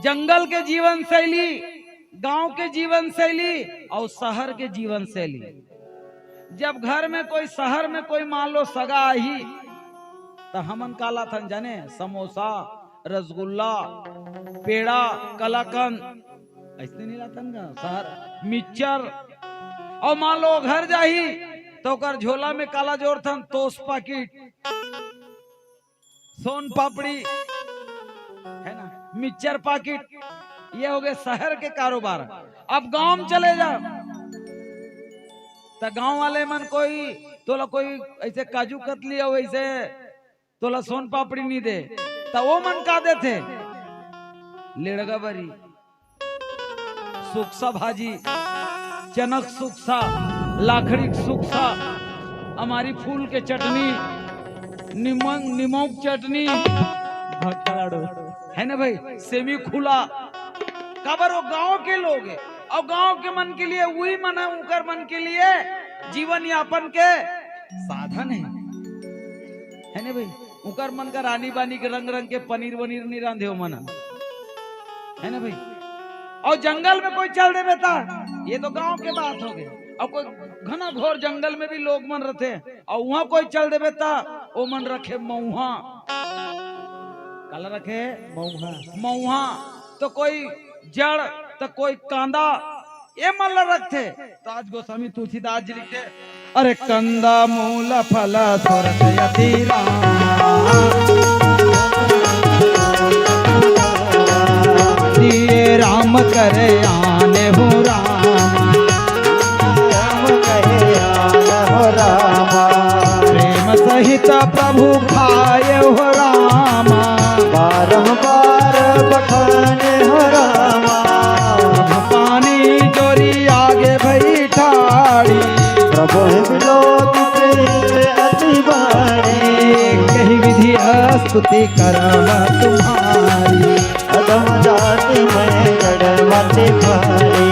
जंगल के जीवन शैली, गांव के जीवन शैली और शहर के जीवन शैली। जब घर में कोई, शहर में कोई मान लो सगा आही, तो हमन का लाथन जाने, समोसा, रसगुल्ला, पेड़ा, कलाकंद, ऐसे नहीं लाथन का शहर, मिक्सचर। और मान लो घर जाही तो ओकर झोला में काला जोरथन, तोस पाकिट, सोन पापड़ी, है ना, मिक्सचर पाकिट, ये हो गए शहर के कारोबार। अब गांव में चले जा, तो गांव वाले मन कोई तोला कोई ऐसे काजू कतली और ऐसे तोला सोन पापड़ी नहीं दे, तो वो मन का देथे? लेड़गा बरी, सुकसा भाजी, चनक सुकसा, लाखड़ी सुकसा, हमारी फूल के चटनी, निमंग, निमोक चटनी, भक्कलाड़ू, है ना भाई, सेमी खुला, काबर वो गांव के लोग हे, अउ गांव के मन के लिए उही मन हे, उकर मन के लिए जीवन यापन के साधन हे, हे ना भाई? उकर मन का रानी बानी के रंग रंग के पनीर वनीर नहीं रांधे हो मन, हे ना भाई? अउ जंगल में कोई चल देबे ता, ये तो गांव के बात हो गए, अउ कोई घना घोर जंगल में भी लोग मन रथे, अउ उहां कोई चल देबे ता, ओ मन रखे मऊहा। काला रखे? मऊहा। मऊहा। तो कोई जड़, तो कोई कांदा, ये मन ला रखथे। तो आज गोस्वामी तुलसीदास जी लिखथे, अरे कंदा मूल फल सोरस यति राम, दिए राम करे आने हो राम। राम कहे आन हो रामा। प्रेम सहित प्रभु खाए हो रामा। बारंबार बखाने हो रामा। प्रभु पानी जोरी आगे भई ठाड़ी। प्रभु बिलोक प्रेम अति बारी। कही विधि स्तुति करम तुम्हारी। अधम जाति में जड़ मति भारी।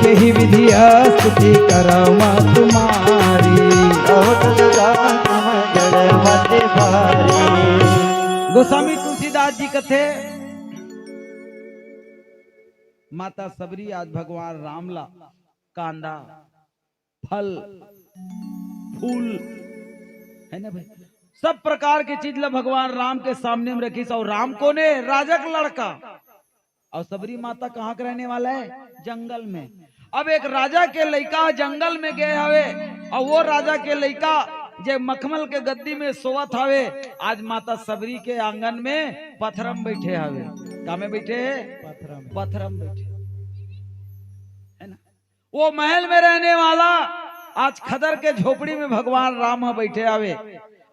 यही विधि स्तुति करम तुम्हारी। अधम जाति में जड़ मति भारी। गोस्वामी तुलसीदास जी कथे, माता सबरी आज भगवान राम ला कांदा, फल, फूल, हे ना भाई, सब प्रकार के चीज ला भगवान राम के सामने में रखिस। अउ राम कोन हे? राजा के लड़का। अउ सबरी माता कहाँ के रहने वाला हे? जंगल में। अब एक राजा के लइका जंगल में गए हवे, अउ वो राजा के लइका जे मखमल के गद्दी में सोवत हवे, आज माता सबरी के आंगन में पथरा में बैठे हवे। का में बैठे हे? पथरा में। पथरा में बैठे, हे ना? वो महल में रहने वाला आज खदर के झोपड़ी में भगवान राम ह बैठे हवे,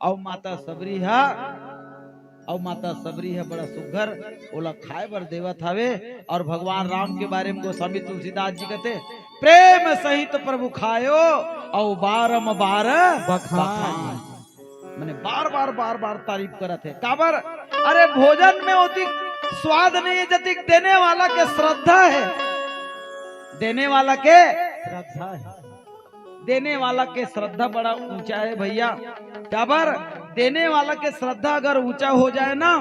अउ माता सबरी ह, अउ माता सबरी ह बड़ा सुघर ओला खाए बर देवत हवे। अउ भगवान राम के बारे में गोस्वामी तुलसीदास जी कथे, प्रेम सहित प्रभु खायो, अउ बारंबार बखान। बखान। माने बार बार, बार बार तारीफ करत हे। काबर? अरे भोजन में ओतिक स्वाद नहीं हे, जतिक देने वाला के श्रद्धा हे। देने वाला के श्रद्धा हे। देने वाला के श्रद्धा बड़ा ऊंचा हे भैया। काबर? देने वाला के श्रद्धा अगर ऊंचा हो जाए ना,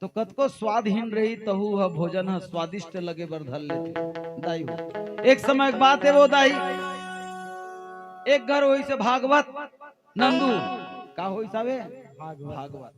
तो कतको स्वादहीन रही, तहू ह भोजन ह स्वादिष्ट लगे बर धर लेथे। दाई हो, एक समय के बात हे वो दाई, एक घर होइस हे भागवत, नंदू, का होइस हवे? भागवत। भागवत।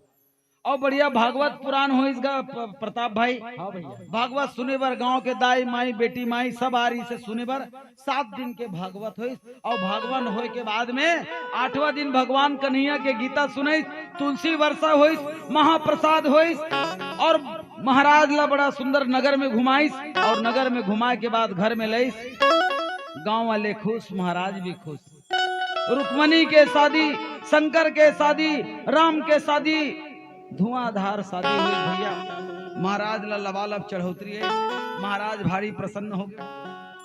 अउ बढ़िया भागवत पुराण होइस गा प-, प्रताप भाई। हाँ भैया। भागवत सुने बर गांव के दाई माई, बेटी माई सब आ रहिस हे सुने बर। सात दिन के भागवत होइस, अउ भागवत होय के बाद में आठवां दिन भगवान कन्हैया के गीता सुनइस, तुलसी वर्षा होइस, महाप्रसाद होइस, अउ महाराज ला बड़ा सुंदर नगर में घुमाइस, अउ नगर में घुमाए के बाद घर में लइस। गांव वाले खुश, महाराज भी खुश। रुक्मणी के शादी, शंकर के शादी, राम के शादी, धुआंधार शादी होइस भैया। महाराज ला लबालब चढ़ोतरी आइस, महाराज भारी प्रसन्न हो गे।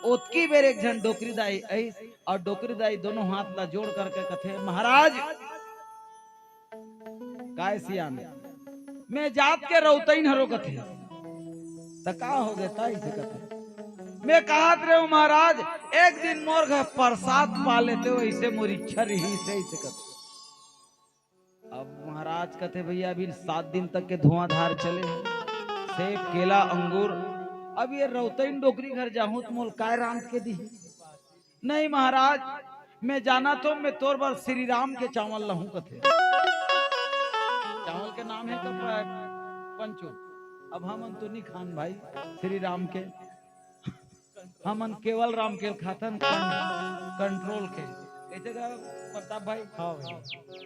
ओतकी बेर एक झन डोकरी दाई आइस, अउ डोकरी दाई दोनों हाथ ला जोड़ करके कथे, महाराज, काय सियान, मैं जात के रौतइन हरों कथे। त का हो गे, ताई से कथे, मैं कहत रहेंव महाराज, एक दिन मोर घर प्रसाद पा लेतेव, अइसे मोर इच्छा रहिस हे, अइसे कथे। अब महाराज कथे, भैया, अभी सात दिन तक के धुआंधार चले हे, सेब, केला, अंगूर, अब ये रौतइन डोकरी घर जाहूं त मोला काय रांध के दिही? नहीं महाराज, मैं जानथों, मैं तोर बर श्री राम के चावल लाहूं कथे। चावल के नाम हे का प-, पंचो? अब हमन तो नहीं खान भाई श्री राम के, हमन केवल राम के खाथन, कं-, कंट्रोल के। कइसे गा प्रताप भाई? हाँ भैया।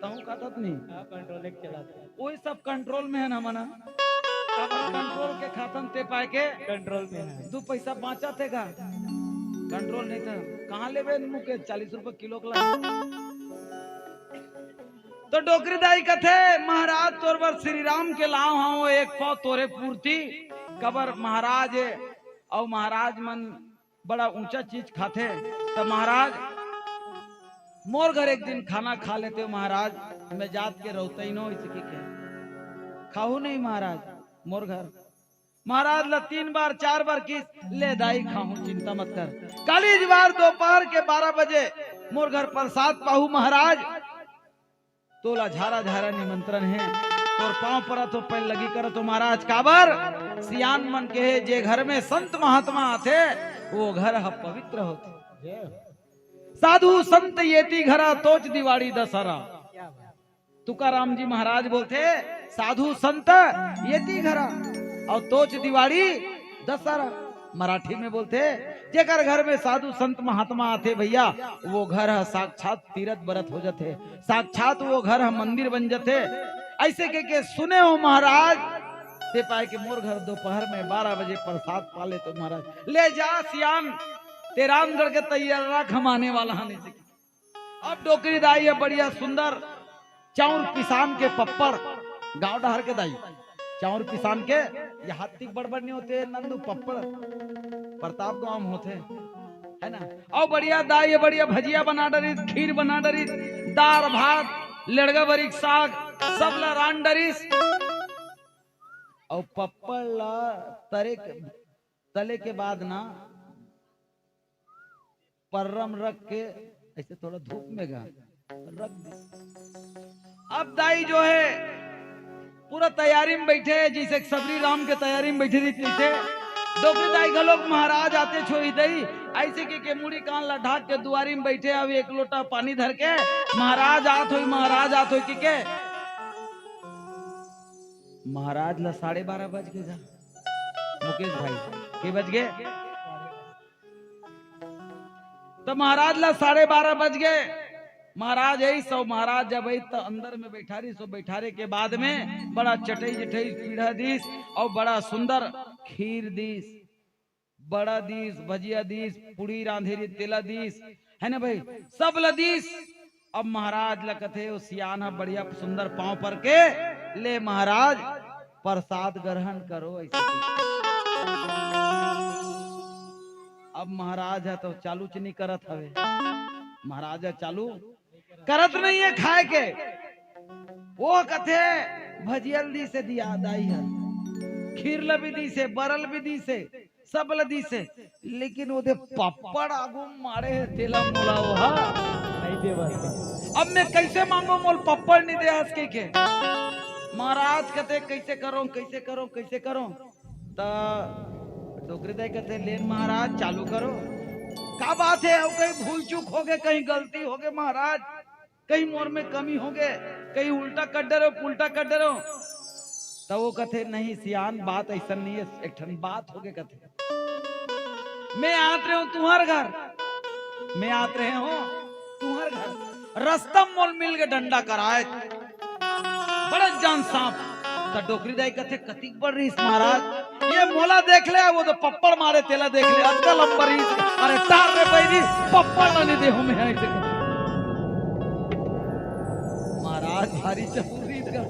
तहूं खाथस नहीं? हाँ, कंट्रोल एक चलाथे। ओही सब कंट्रोल में हे ना मना। अब कंट्रोल के खाथन ते पाए के कंट्रोल में हे। दू पैसा बांचथे गा। कंट्रोल नहीं था। कहाँ लेबे मुके चालीस रुपये किलो के ला। तो डोकरी दाई कथे, महाराज तोर बर श्री राम के लाव हंव एक पाव तोरे पूर्ति। काबर महाराज हे, अउ महाराज मन बड़ा ऊंचा चीज खाथे। त महाराज, मोर घर एक दिन खाना खा लेतेव महाराज, मैं जात के रौतइन हों, अइसे कहिके। खाहू नहीं महाराज, मोर घर। महाराज ला तीन बार, चार बार किस, "ले दाई खाहूं, चिंता मत कर।" काली जवार दोपहर के बारह बजे मोर घर प्रसाद पाहू महाराज, तोला झारा झारा निमंत्रण हे, तोर पांव परत हो, पैर लगी करत हो महाराज। काबर? सियान मन के हे, जे घर में संत महात्मा आथे, वो घर ह पवित्र होथे। साधु संत येती घरा, तोच दिवाड़ी दशहरा। तुकाराम जी महाराज बोलथे, साधु संत येती घरा, अउ तोच दिवाड़ी दशहरा। मराठी में बोलथे, जेकर घर में साधु संत महात्मा आथे भैया, वो घर ह साक्षात तीरथ बरत हो जाथे, साक्षात वो घर ह मंदिर बन जाथे। ऐसे के, के सुने हो महाराज, ते पाए के मोर घर दोपहर में बारह बजे प्रसाद पाले तो महाराज, ले जा सियान, ते रामगढ़ के तैयार रख, हम आने वाला हन। ऐसे के अब डोकरी दाई ह बढ़िया सुंदर चाउर पिसान के पप्पड़, गांव डहर के दाई, चाउर पिसान के, ये हाथी बड़ बड़ नहीं होथे नंदू, पप्पड़ प्रताप गांव में होथे, है ना? अउ बढ़िया दाई ह बढ़िया भजिया बना डरिस, खीर बना डरिस, दार भात, लेड़गा बरी के साग, सब ला रांध डरिस। अउ पप्पड़ ला तरे के, तले के बाद ना पर्रम रख के ऐसे थोड़ा धूप में गा रख दे। अब दाई जो है पूरा तैयारी में बैठे हे, जैसे सबरी राम के तैयारी में बैठे रहिथे। डोकरी दाई घलोक महाराज आथे छोही दई, ऐसे के, के मुड़ी कान ला ढाक के दुआरी में बैठे, अब एक लोटा पानी धर के, "महाराज आत होई, महाराज आत होई," के, के। महाराज ला साढ़े बारह बज गे गा। मुकेश भाई, के बज गे? त महाराज ला साढ़े बारह बज गे। महाराज अइस, अउ महाराज जब अइस त अंदर में बैठारिस, अउ बैठारे के बाद में बड़ा चटई जटई पीढ़ा दिस, अउ बड़ा सुंदर खीर दिस, बड़ा दिस, भजिया दिस, पूड़ी रांधे रिस, तेला दिस, है ना भाई, सब ला दिस। अब महाराज ला कथे, वो सियान ह बढ़िया सुंदर पांव पर के, "ले महाराज, प्रसाद ग्रहण करो," ऐसे कही। अब महाराज ह तो चालू च नहीं करत हवे, महाराज ह चालू करत नहीं है खाए के। वो कथे, "भजिया ल दिस हे दिया दाई ह, खीर ल भी दिस हे, बरल भी दिस हे, सब ल दिस हे, लेकिन ओदे पप्पड़ आगू मारे हे, तेला मोला ओहा नहीं देवस।" अब मैं कैसे मांगो, मोल पप्पड़ नहीं दे हस कहिके। महाराज कथे, "कैसे करो, कैसे करो, कैसे करो?" त डोकरी दाई कथे, "लेन महाराज, चालू करो।" का बात है, अउ कहीं भूल चूक हो गे, कहीं गलती हो गे महाराज, कहीं मोर में कमी हो गे, कहीं उल्टा कर डरे हो, पुल्टा कर डरे हो। त वो कथे, "नहीं सियान, बात ऐसा नहीं है, एक ठन बात हो गे," कथे। "मैं आत रहे हूँ तुम्हार घर, मैं आत रहे हूँ तुम्हार घर, रस्ता मोल मिल गे डंडा कराए, बड़ा जान सांप।" त डोकरी दाई कथे, "कतिक बड़ रहिस महाराज, ये मोला देख ले, वो तो पप्पड़ मारे तेला देख ले, अतका लंबा रहिस, अरे टार रे बैरी, पप्पड़ ला नहीं दे हो मैं," ऐसे कथे। महाराज भारी चतुर रहिस गा।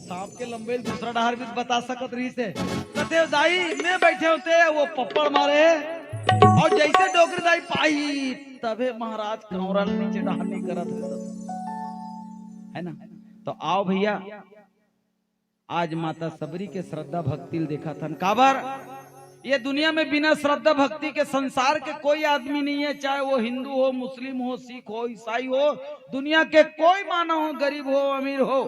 सांप के लंबे दूसरा डहर भी बता सकत रहिस हे। कथे, "दाई, मैं बैठे हों ते, वो पप्पड़ मारे हे।" अउ जैसे डोकरी दाई पाही, तभे महाराज कांवरा नीचे डहर नहीं करत हे। है ना? तो आओ भैया, आज माता सबरी के श्रद्धा भक्ति ल देखत हन। काबर? ये दुनिया में बिना श्रद्धा भक्ति के संसार के कोई आदमी नहीं है, चाहे वो हिंदू हो, मुस्लिम हो, सिख हो, ईसाई हो, दुनिया के कोई मानव हो, गरीब हो, अमीर हो,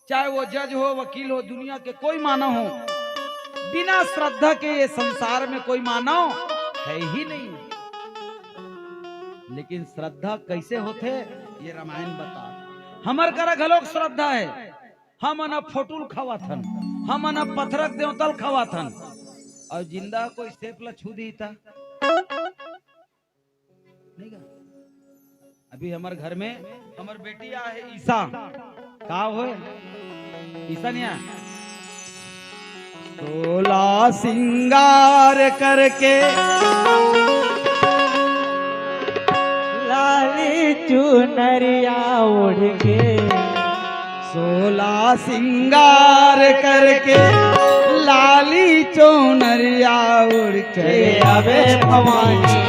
चाहे वो जज हो, वकील हो, दुनिया के कोई मानव हो, बिना श्रद्धा के ये संसार में कोई मानव है ही नहीं। लेकिन श्रद्धा कैसे होथे, ये रामायण बता। हमर करा घलोक श्रद्धा है, हमन ह फोटो ल खवाथन, हमन ह पथरक देवता ल खवाथन, अउ जिंदा कोई सेप ल छू दी त नहीं गा। अभी हमर घर में हमर बेटी आ है ईशा, का होय ईशा निया सोला सिंगार करके लाली चुनरिया ओढ़ के, सोला सिंगार करके लाली चुनरिया ओढ़ के चले आवे भवानी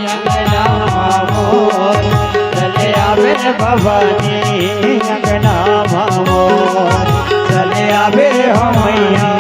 अंगना मोर, चले आवे भवानी अंगना मोर, चले आवे हो मैया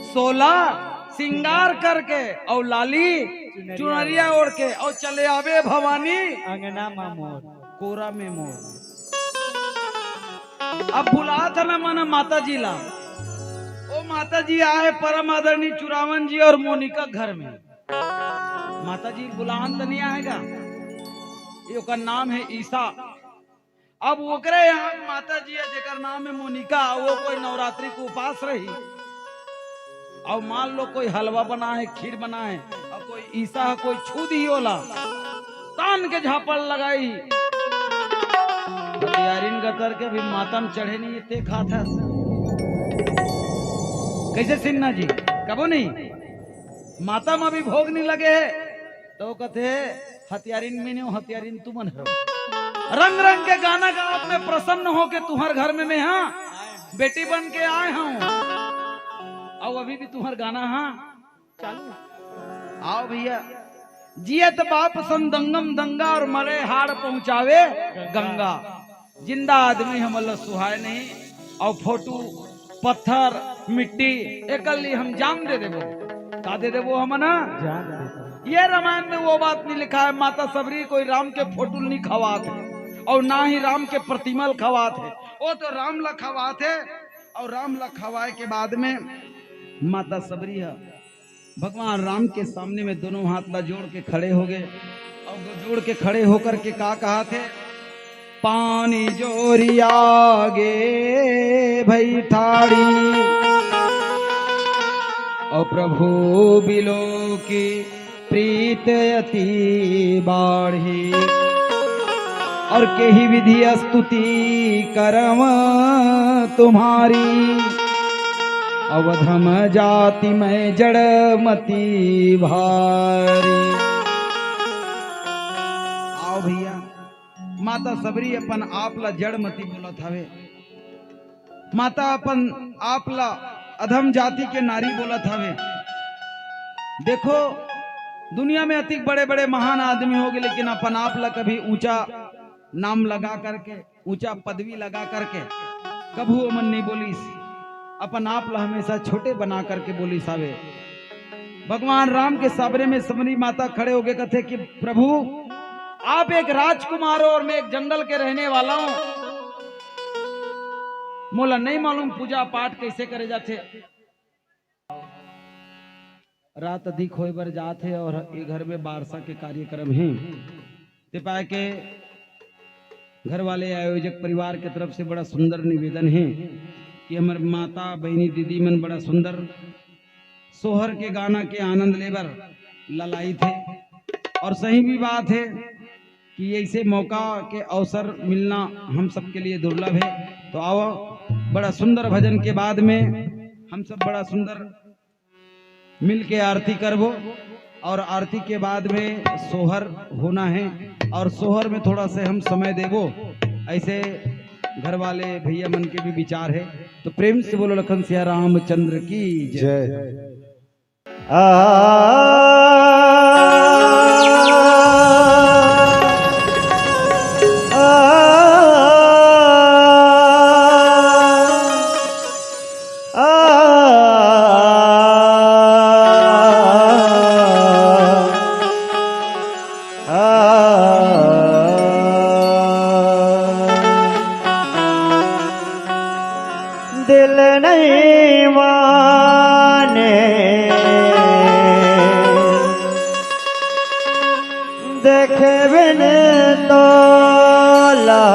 सोला सिंगार करके, अउ लाली चुनरिया ओढ़ के, अउ चले आवे भवानी अंगना मा मोर। कोरा में मोर। अब बुलात हे ना मन माता जी ला। ओ माता जी आए परम आदरणीय चुरावन जी अउ मोनिका घर में। माता जी बुलाहन त नहीं आएगा। ये ओकर नाम हे ईसा। अब ओकरे यहाँ माता जी हे, जेकर नाम हे मोनिका, वो कोई नवरात्रि के उपास रही, अउ मान लो कोई हलवा बनाए, खीर बनाए, अउ कोई ईसा हे, कोई छू दी ओला, तान के झापड़ लगाई। हथियारिन गतर के भी माता म चढ़े नहीं, ते खात हस। कैसे सिन्हा जी, कबो नहीं, माता म भी भोग नहीं लगे हे, तो कथे, हथियारिन में नहीं, हथियारिन तुमन हरो। रंग रंग के गाना गावत में प्रसन्न हो के तुहर घर में मैं, हाँ, बेटी बन के आए हूँ। अउ अभी भी तुहर गाना, हाँ, चालू। आओ भैया, जियत बाप संदंगम दंगा अउ मरे हाड़ पहुंचावे गंगा। जिंदा आदमी हमन ला सुहाय नहीं, अउ फोटू, पत्थर, मिट्टी, एकर लिए हम जान दे देबो। का दे देबो हमन? जान दे देबो। ये रामायण में वो बात नहीं लिखा हे, माता सबरी कोई राम के फोटू नहीं खवात हे, अउ ना ही राम के प्रतिमा ल खवात हे। वो तो राम ला खवात हे, अउ राम ला खवाए के बाद में माता सबरी हे भगवान राम के सामने में दोनों हाथ ला जोड़ के खड़े हो गए, अउ जोड़ के खड़े होकर के का कहा थे, पानी जोरिया गे भई ठाड़ी, अउ प्रभु बिलो की प्रीत अति बाढ़ी, अउ केहि विधि स्तुति करम तुम्हारी, अवधम जाति में जड़ मति भारी। आओ भैया, माता सबरी अपन आप ला जड़ मति बोलत हवे। माता अपन आप ला अधम जाति के नारी बोलत हवे। देखो, दुनिया में अतिक बड़े-बड़े महान आदमी होगे, लेकिन अपन आप ला कभी ऊंचा नाम लगा करके, ऊंचा पदवी लगा करके कभू ओमन नहीं बोलिस। अपन आप ला हमेशा छोटे बना करके बोलिस हवे। भगवान राम के सामने में सबरी माता खड़े होके कथे कि प्रभु, आप एक राजकुमार हो और मैं एक जंगल के रहने वाला हूँ, मोला नहीं मालूम पूजा पाठ कैसे करे जाथे। रात अधिक होए बर जात हे और ये घर में बारसा के कार्यक्रम हे। ते पाए के घर वाले आयोजक परिवार के तरफ से बड़ा सुंदर निवेदन हे कि हमर माता, बहिनी, दीदी मन बड़ा सुंदर सोहर के गाना के आनंद लेबर ललाइत हे। और सही भी बात हे कि ऐसे मौका के अवसर मिलना हम सबके लिए दुर्लभ हे। तो आओ, बड़ा सुंदर भजन के बाद में हम सब बड़ा सुंदर मिल के आरती करबो और आरती के बाद में सोहर होना हे और सोहर में थोड़ा से हम समय देबो। ऐसे घर वाले भैया मन के भी विचार हे, तो प्रेम से बोलो लखन सिया रामचंद्र की जय। जय। आ, आ, आ, आ, दिल नहीं माने देखे बिन तोला,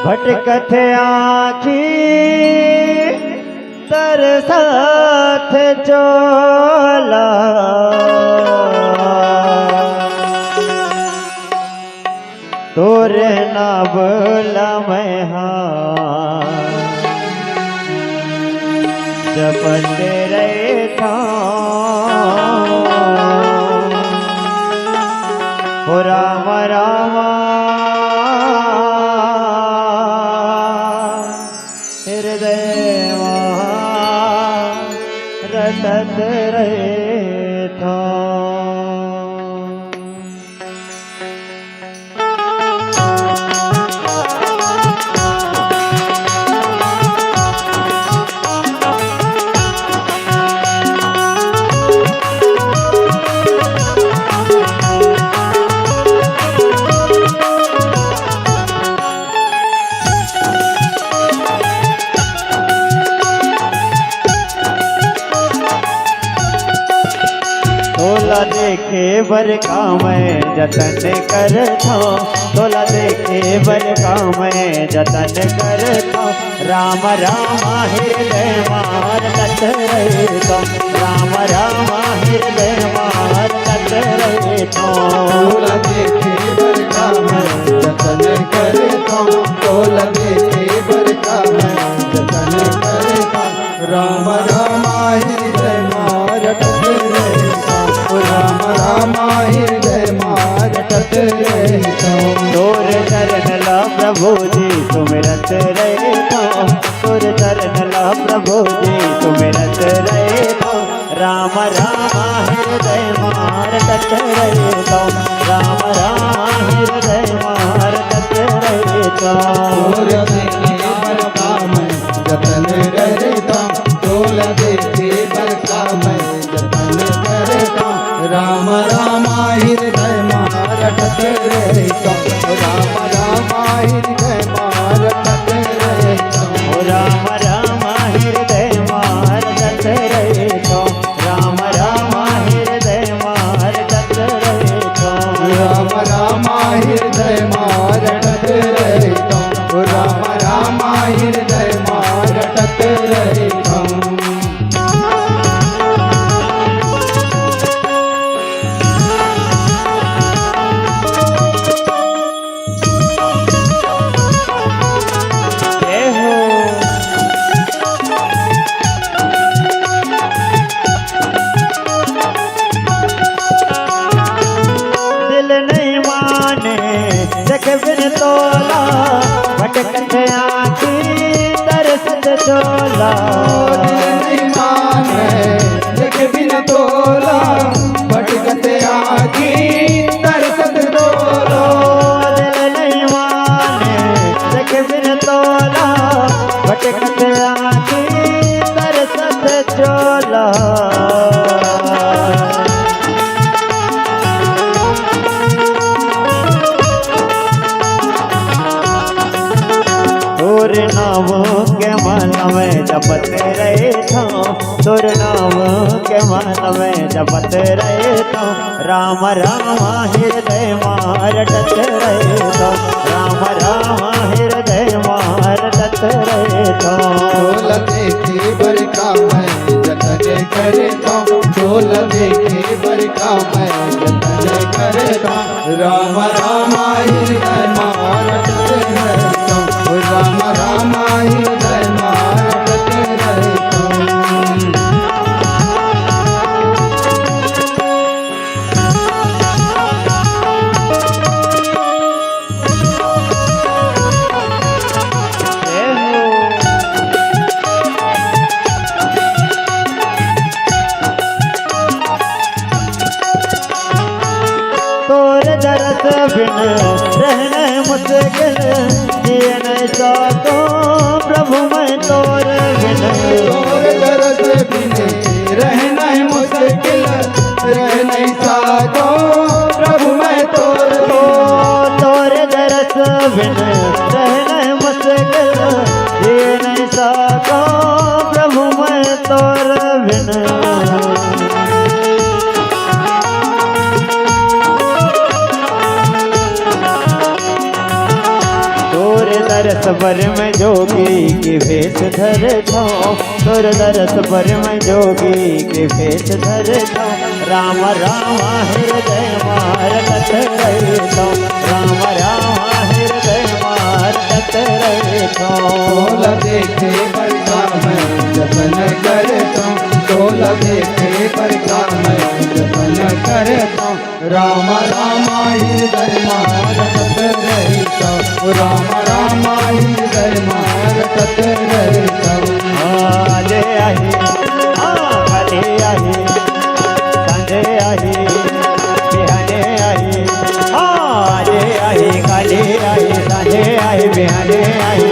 भटकत आँखी तरसत चोला। तोरे ना बोला मैं हाँ, जपत रहता हो राम राम। हृदय महा रटत रहता। देखे बर का मैं जतन करथौं, तोला देखे बर का मैं जतन करथौं। राम राम हृदय मार तत रहिथौं, राम राम हृदय मार तत रहिथौं। तोला देखे बर का मैं जतन करथौं, तोला देखे बर का मैं जतन करथौं। राम राम हृदय मार तत रहिथौं, राम राम हृदय मार तत रहिथौं। तोर चरण ला प्रभु जी सुमिरत रहिथौं, तोर चरण ला प्रभु जी सुमिरत रहिथौं। राम राम हृदय मार तत रहिथौं, राम राम हृदय मार तत रहिथौं। तोर देखे बर का मैं जतन करथौं, तोला देखे बर का मैं जतन करथौं। राम राम हृदय मार तत रहिथौं, राम राम हृदय मार तत रहिथौं। राम राम हृदय मार तत रहिथौं, राम राम हृदय मार तत रहिथौं। राम राम हृदय मार तत रहिथौं, राम राम हृदय मार तत रहिथौं। जय हो। दिल नहीं माने देखे बिन तोला, भटकत आँखी तरसत चोला। दिल नहीं माने देखे बिन तोला, भटकत आँखी तरसत चोला। दिल नहीं माने देखे बिन तोला, भटकत आँखी तरसत चोला। तोर नाम के माला मैं जपत रहिथौं, तोर नाम के माला मैं जपत रहिथौं। राम राम हृदय मार तत रहिथौं, राम राम हृदय मार तत रहिथौं। तोला देखे बर का मैं जतन करथौं, तोला देखे बर का मैं जतन करथौं। राम राम हृदय मार तत रहिथौं, राम राम हृदय मार तत रहिथौं। तोर दरस बिन रहना मुश्किल, जिए नहीं सकौं प्रभु मैं तोर बिन। तोर दरस बिन रहना मुश्किल, रह नहीं सकौं प्रभु मैं तोर बिन। तोर दरस बिन रहना मुश्किल, जिए नहीं सकौं प्रभु मैं तोर बिन। तोर दरस बर मैं जोगी के भेष धरथौं, तोर दरस बर मैं जोगी के भेष धरथौं। राम राम हृदय मार तत रहिथौं, राम राम हृदय मार तत रहिथौं। तोला देखे बर का मैं जतन करथौं, तोला देखे बर का मैं जतन करथौं। राम राम हृदय मार तत रहिथौं, राम राम हृदय मार तत रहिथौं। हाँ, आजे आही, हाँ, काले आही, सांझे आही, बिहाने आही। हाँ, आजे आही, काले आही, सांझे आही, बिहाने आही।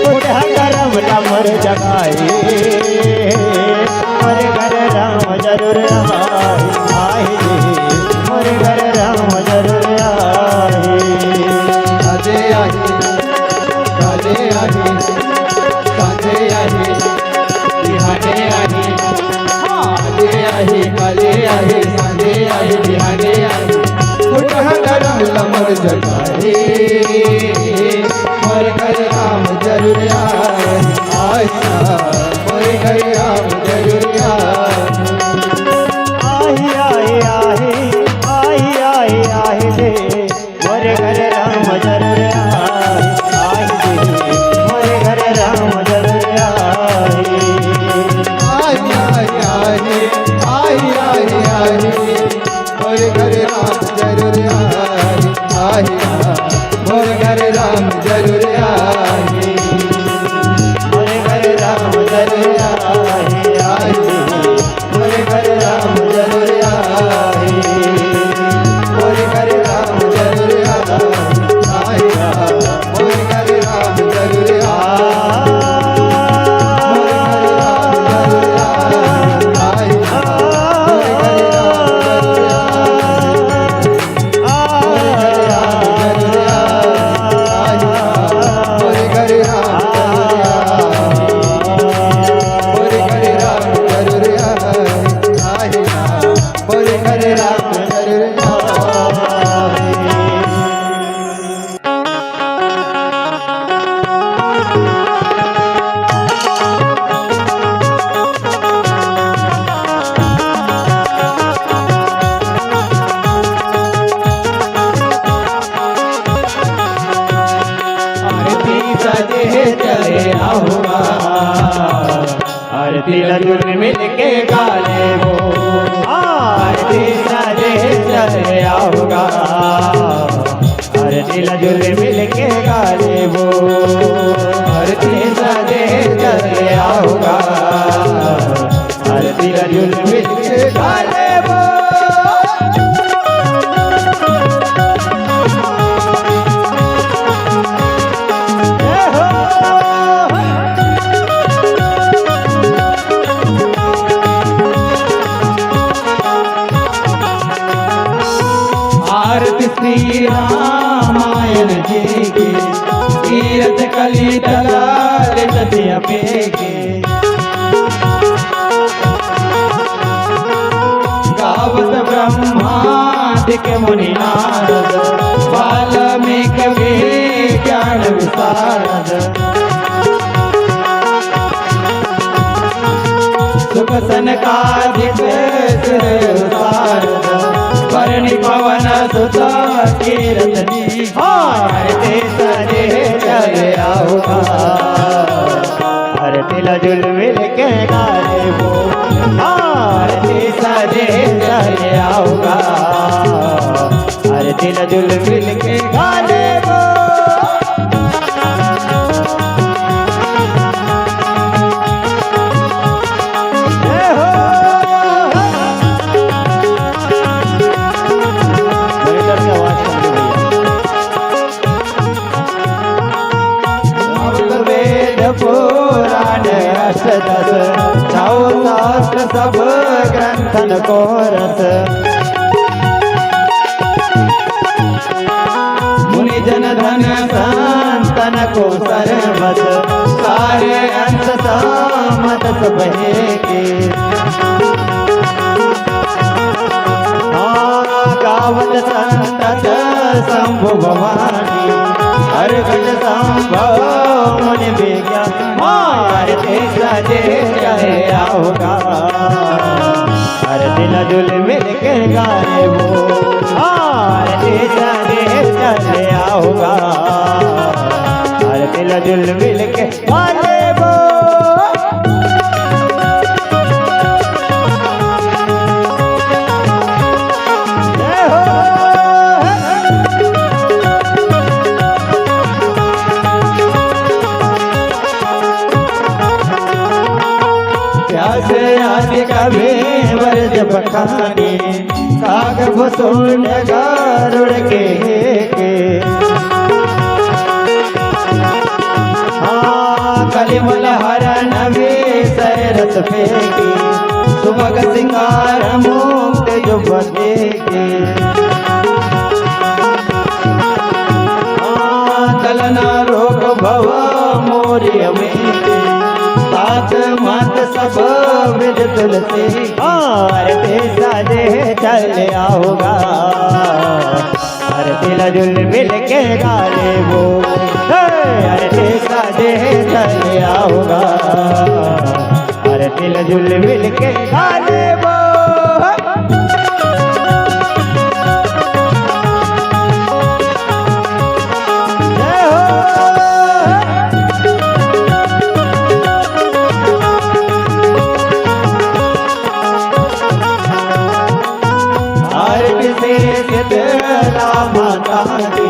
उठा करम ला मोर जगाई। मोर घर राम जरूर आही, आही जी, मोर घर राम जरूर आही। आजे आही, काले आही, सांझे आगे आगे, उठा करम लमर जगाए, मोर घर राम जरूर आए, आए ना, मोर घर राम जरूर आए। आही, आही, आही, आही, आही, आही रे, मोर घर राम जरूर आए, आए रे, मोर घर राम जरूर आए। आही, आही, आही, आही, आही, आही। मोर घर राम जरूर आए, आए ना, मोर घर राम जरूर आए, मोर घर राम जरूर आए, आए ना, मोर घर राम जरूर आए, मोर घर राम जरूर आए, आए ना, मोर घर राम जरूर आए। आरती सजे चले आऊंगा, आरती ला जुल मिल के गा लेबो। आरती सजे चले आऊंगा, आरती ला जुल मिल के गा लेबो। आरती सजे चले आऊंगा, आरती ला जुल मिल के गा लेबो। आरती श्री रामायण जी की, तीरथ कली तलाल तसिया पेगी। गावत ब्रह्मादिक मुनि नारद, वाल्मीकि वेद ज्ञान विशारद। सुख सनकादिक सिर सारद, बरनि पवन सुत कीरत जी। आरती सजे चले आऊंगा, आरती ला जुल मिल के गा लेबो। आरती सजे चले आऊंगा, आरती ला जुल मिल के गा लेबो। जय हो। मॉनिटर की आवाज कम दे भैया। वेद पुराण अष्टदश, छौ शास्त्र सब ग्रंथन को रस। मुनि जन धन संतन को सरबस, सारे अंश सामत सब हेके। हाँ, गावत संतत शंभु भवानी, हर घट संभव मुनि विज्ञान। हाँ, आरती सजे चले आऊंगा, आरती ला जुल मिल के गा लेबो। हाँ, आरती सजे चले आऊंगा, आरती ला जुल मिल के गा लेबो। जय हो। प्यास आदि कभी वर्ज बखानी, काग भुसुंड गरुड़ के हेके। हाँ, कलिमल हरन विषय रस फेंकी, सुभग सिंगार मुक्त जुब देखे। हाँ, चलना रोग भव मोरि अमेके, तात मात सब विध तुलसी, आरती सजे चल आऊंगा। आरती ला जुल मिल के गा लेबो, हे, आरती सजे चल आऊंगा। आरती ला जुल मिल के गा लेबो। जय हो। आरती श्री शीतला माता की,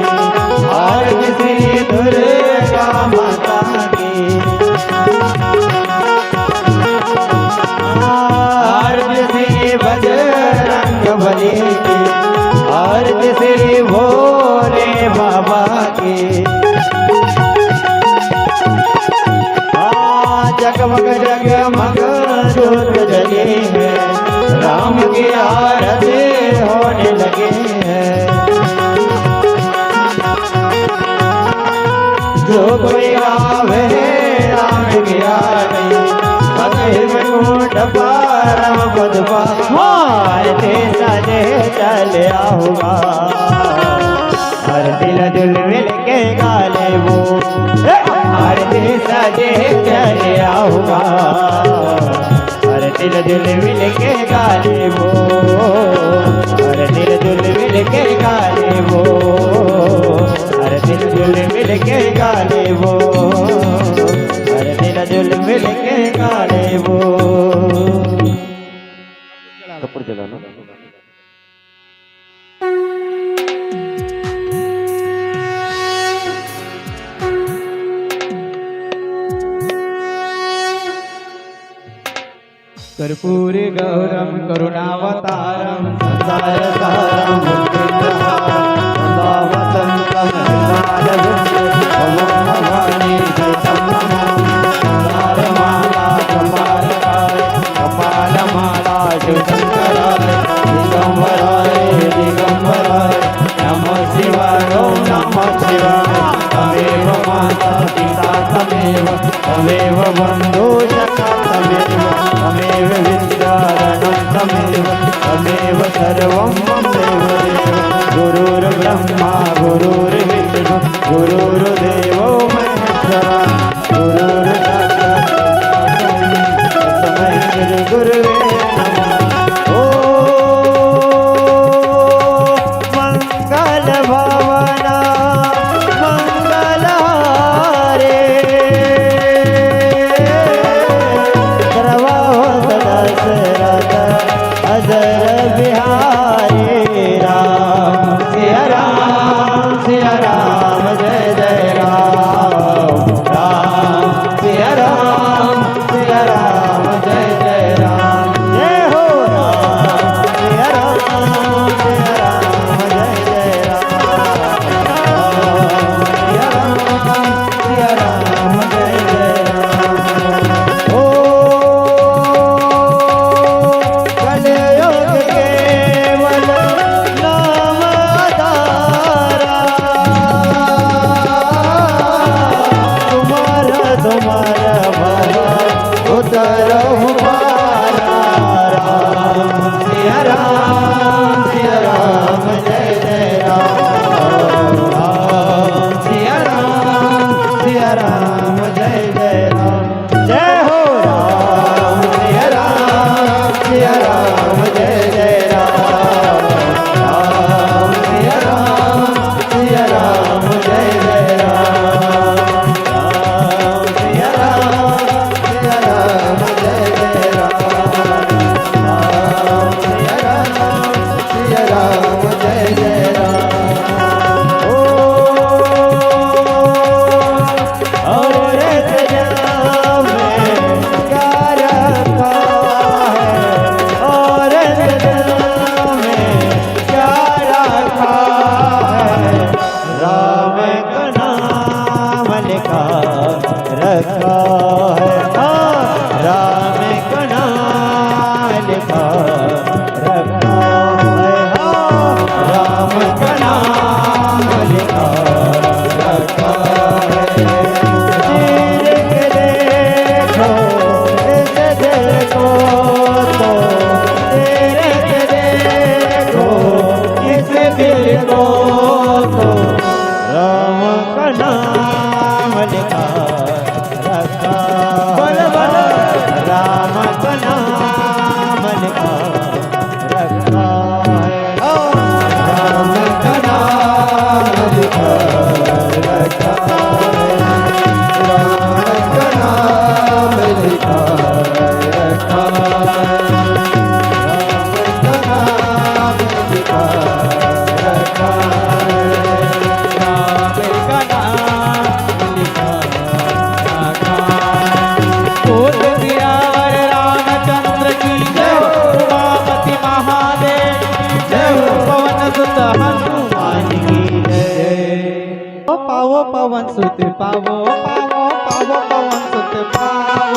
आरती श्री दुर्गा माता की, आरती श्री बजरंग बली की, आरती श्री भोले बाबा की। हाँ, जगमग जगमग जोत जली है, राम की आरती होने लगी है। जो कोई गावे राम की आरती, अतः वैकुंठ पार पद पावे। हाँ, आरती सजे चल आऊंगा। आरती ला जुल मिल के गा लेबो, हे, आरती सजे चल आऊंगा। आरती ला जुल मिल के गा लेबो, आरती ला जुल मिल के गा लेबो, आरती ला जुल मिल के गा लेबो, आरती ला जुल मिल के गा लेबो। कपूर जलाना। कर्पूर गौरम करुणावतारम संसार सारम मुक्तिदाता सदा वसंतम हृदय भवानी सतम नमः। संसार माला संसार कपालमाला शिवशंकराय दिगंबराय दिगंबराय नमः शिवाय ओम नमः शिवाय। त्वमेव माता पिता त्वमेव त्वमेव बंधु सखा त्वमेव त्वमेव विद्याधनं त्वमेव त्वमेव सर्वं ममेव देव। गुरुर्ब्रह्मा गुरुर्विष्णु गुरुर्देवो महेश्वरा। गुरुर्साक्षात् परं ब्रह्म तस्मै श्री गुरुवे नमः। ॐ मंगल भवन मंगल हारे। सर्व दशरथ अजर बिहारी राम सिया राम सिया राम जय जय राम राम सिया राम सिया राम जय जय राम। जय हो राम सिया राम सिया राम जय जय राम। राम सिया राम सिया राम जय जय राम। ओ कलयुग केवल नाम आधारा। तुम्हारा तुम्हारा भव उतरहु पारा। राम सिया राम सिया राम जय जय राम। राम सिया राम सिया राम जय जय राम। जय हो राम सिया राम सिया राम जय जय राम। राम सिया राम सिया राम जय जय राम। राम सिया राम सिया राम जय जय राम। राम सिया राम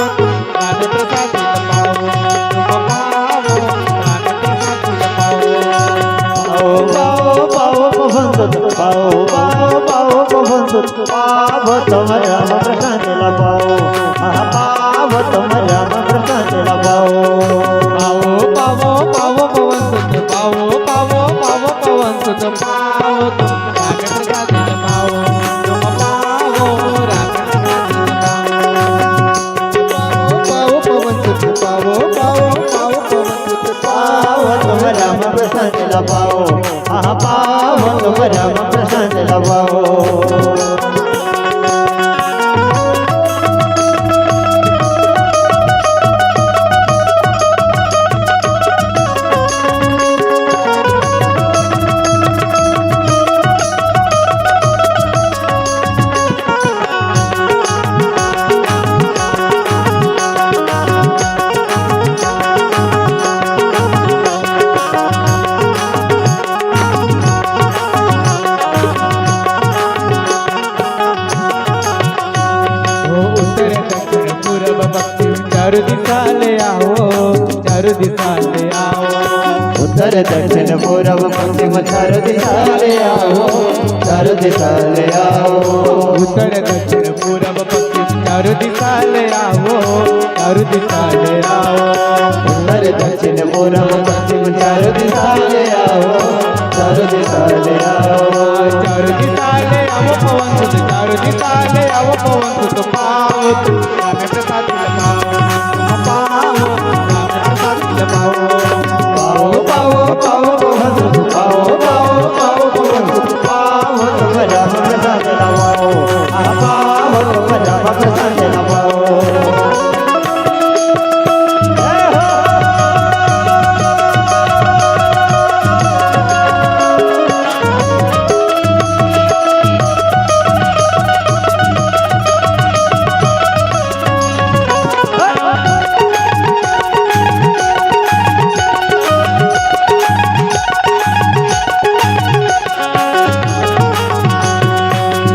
राधे प्रसाद पाओ, पाओ, राधे प्रसाद पाओ। पाओ, पाओ, पाओ, पवन सुत, पाओ, पाओ, पाओ, पवन सुत, पाओ, तुम राम प्रसाद ला पाओ, आहा, पाओ, तुम राम प्रसाद ला पाओ। पाओ, पाओ, पाओ, पवन सुत, पाओ, पाओ, पाओ, पवन सुत, पाओ, तुम राम प्रसाद ला पाओ, तुम पाओ, राम प्रसाद ला पाओ। पाओ, पाओ, पवन सुत पाओ, पाओ, पाओ, पवन सुत पाओ, तुम राम प्रसाद ला पाओ। आहा, पाओ, तुम राम प्रसाद ला पाओ। ओ उत्तर दक्षिण पूरब पश्चिम चारों दिशा ले आओ, चारों दिशा ले आओ। उत्तर दक्षिण पूरब पश्चिम चारों दिशा ले आओ, चारों दिशा ले आओ। उत्तर दक्षिण पूरब पश्चिम चारों दिशा ले आओ, चारों दिशा ले आओ। उत्तर दक्षिण पूरब पश्चिम चारों दिशा ले आओ, चारों दिशा ले आओ। चारों दिशा ले आओ पवन सुत, चारों दिशा ले आओ पवन सुत पाओ, तुम राम प्रसाद पाओ, पाओ, राम प्रसाद पाओ। पाओ, पाओ, पाओ, पवन सुत पाओ, पाओ, पाओ, पवन सुत पाओ, तुम राम प्रसाद पाओ, आहा, पाओ, तुम राम प्रसाद पाओ।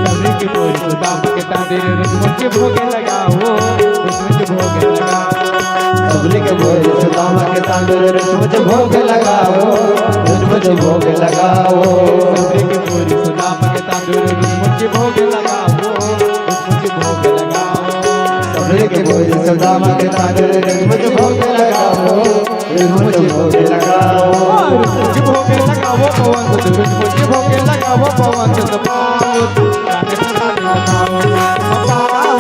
सबरी के बोरी सुदामा के तांदूर, रुचि मुझे भोग लगाओ, रुचि मुझे भोग लगाओ। सबरी के बोरी सुदामा के तांदूर, रुचि मुझे भोग लगाओ, रुचि मुझे भोग लगाओ। सबरी के बोरी सुदामा के तांदूर, रुचि मुझे भोग लगाओ, रुचि मुझे भोग लगाओ। सबरी के बोरी सुदामा के तांदूर, रुचि मुझे भोग लगाओ, रुचि मुझे भोग लगाओ। रुचि मुझे भोग लगाओ, पवन सुत, रुचि मुझे भोग लगाओ, पवन सुत पाओ, राधे प्रसाद पाओ, पाओ,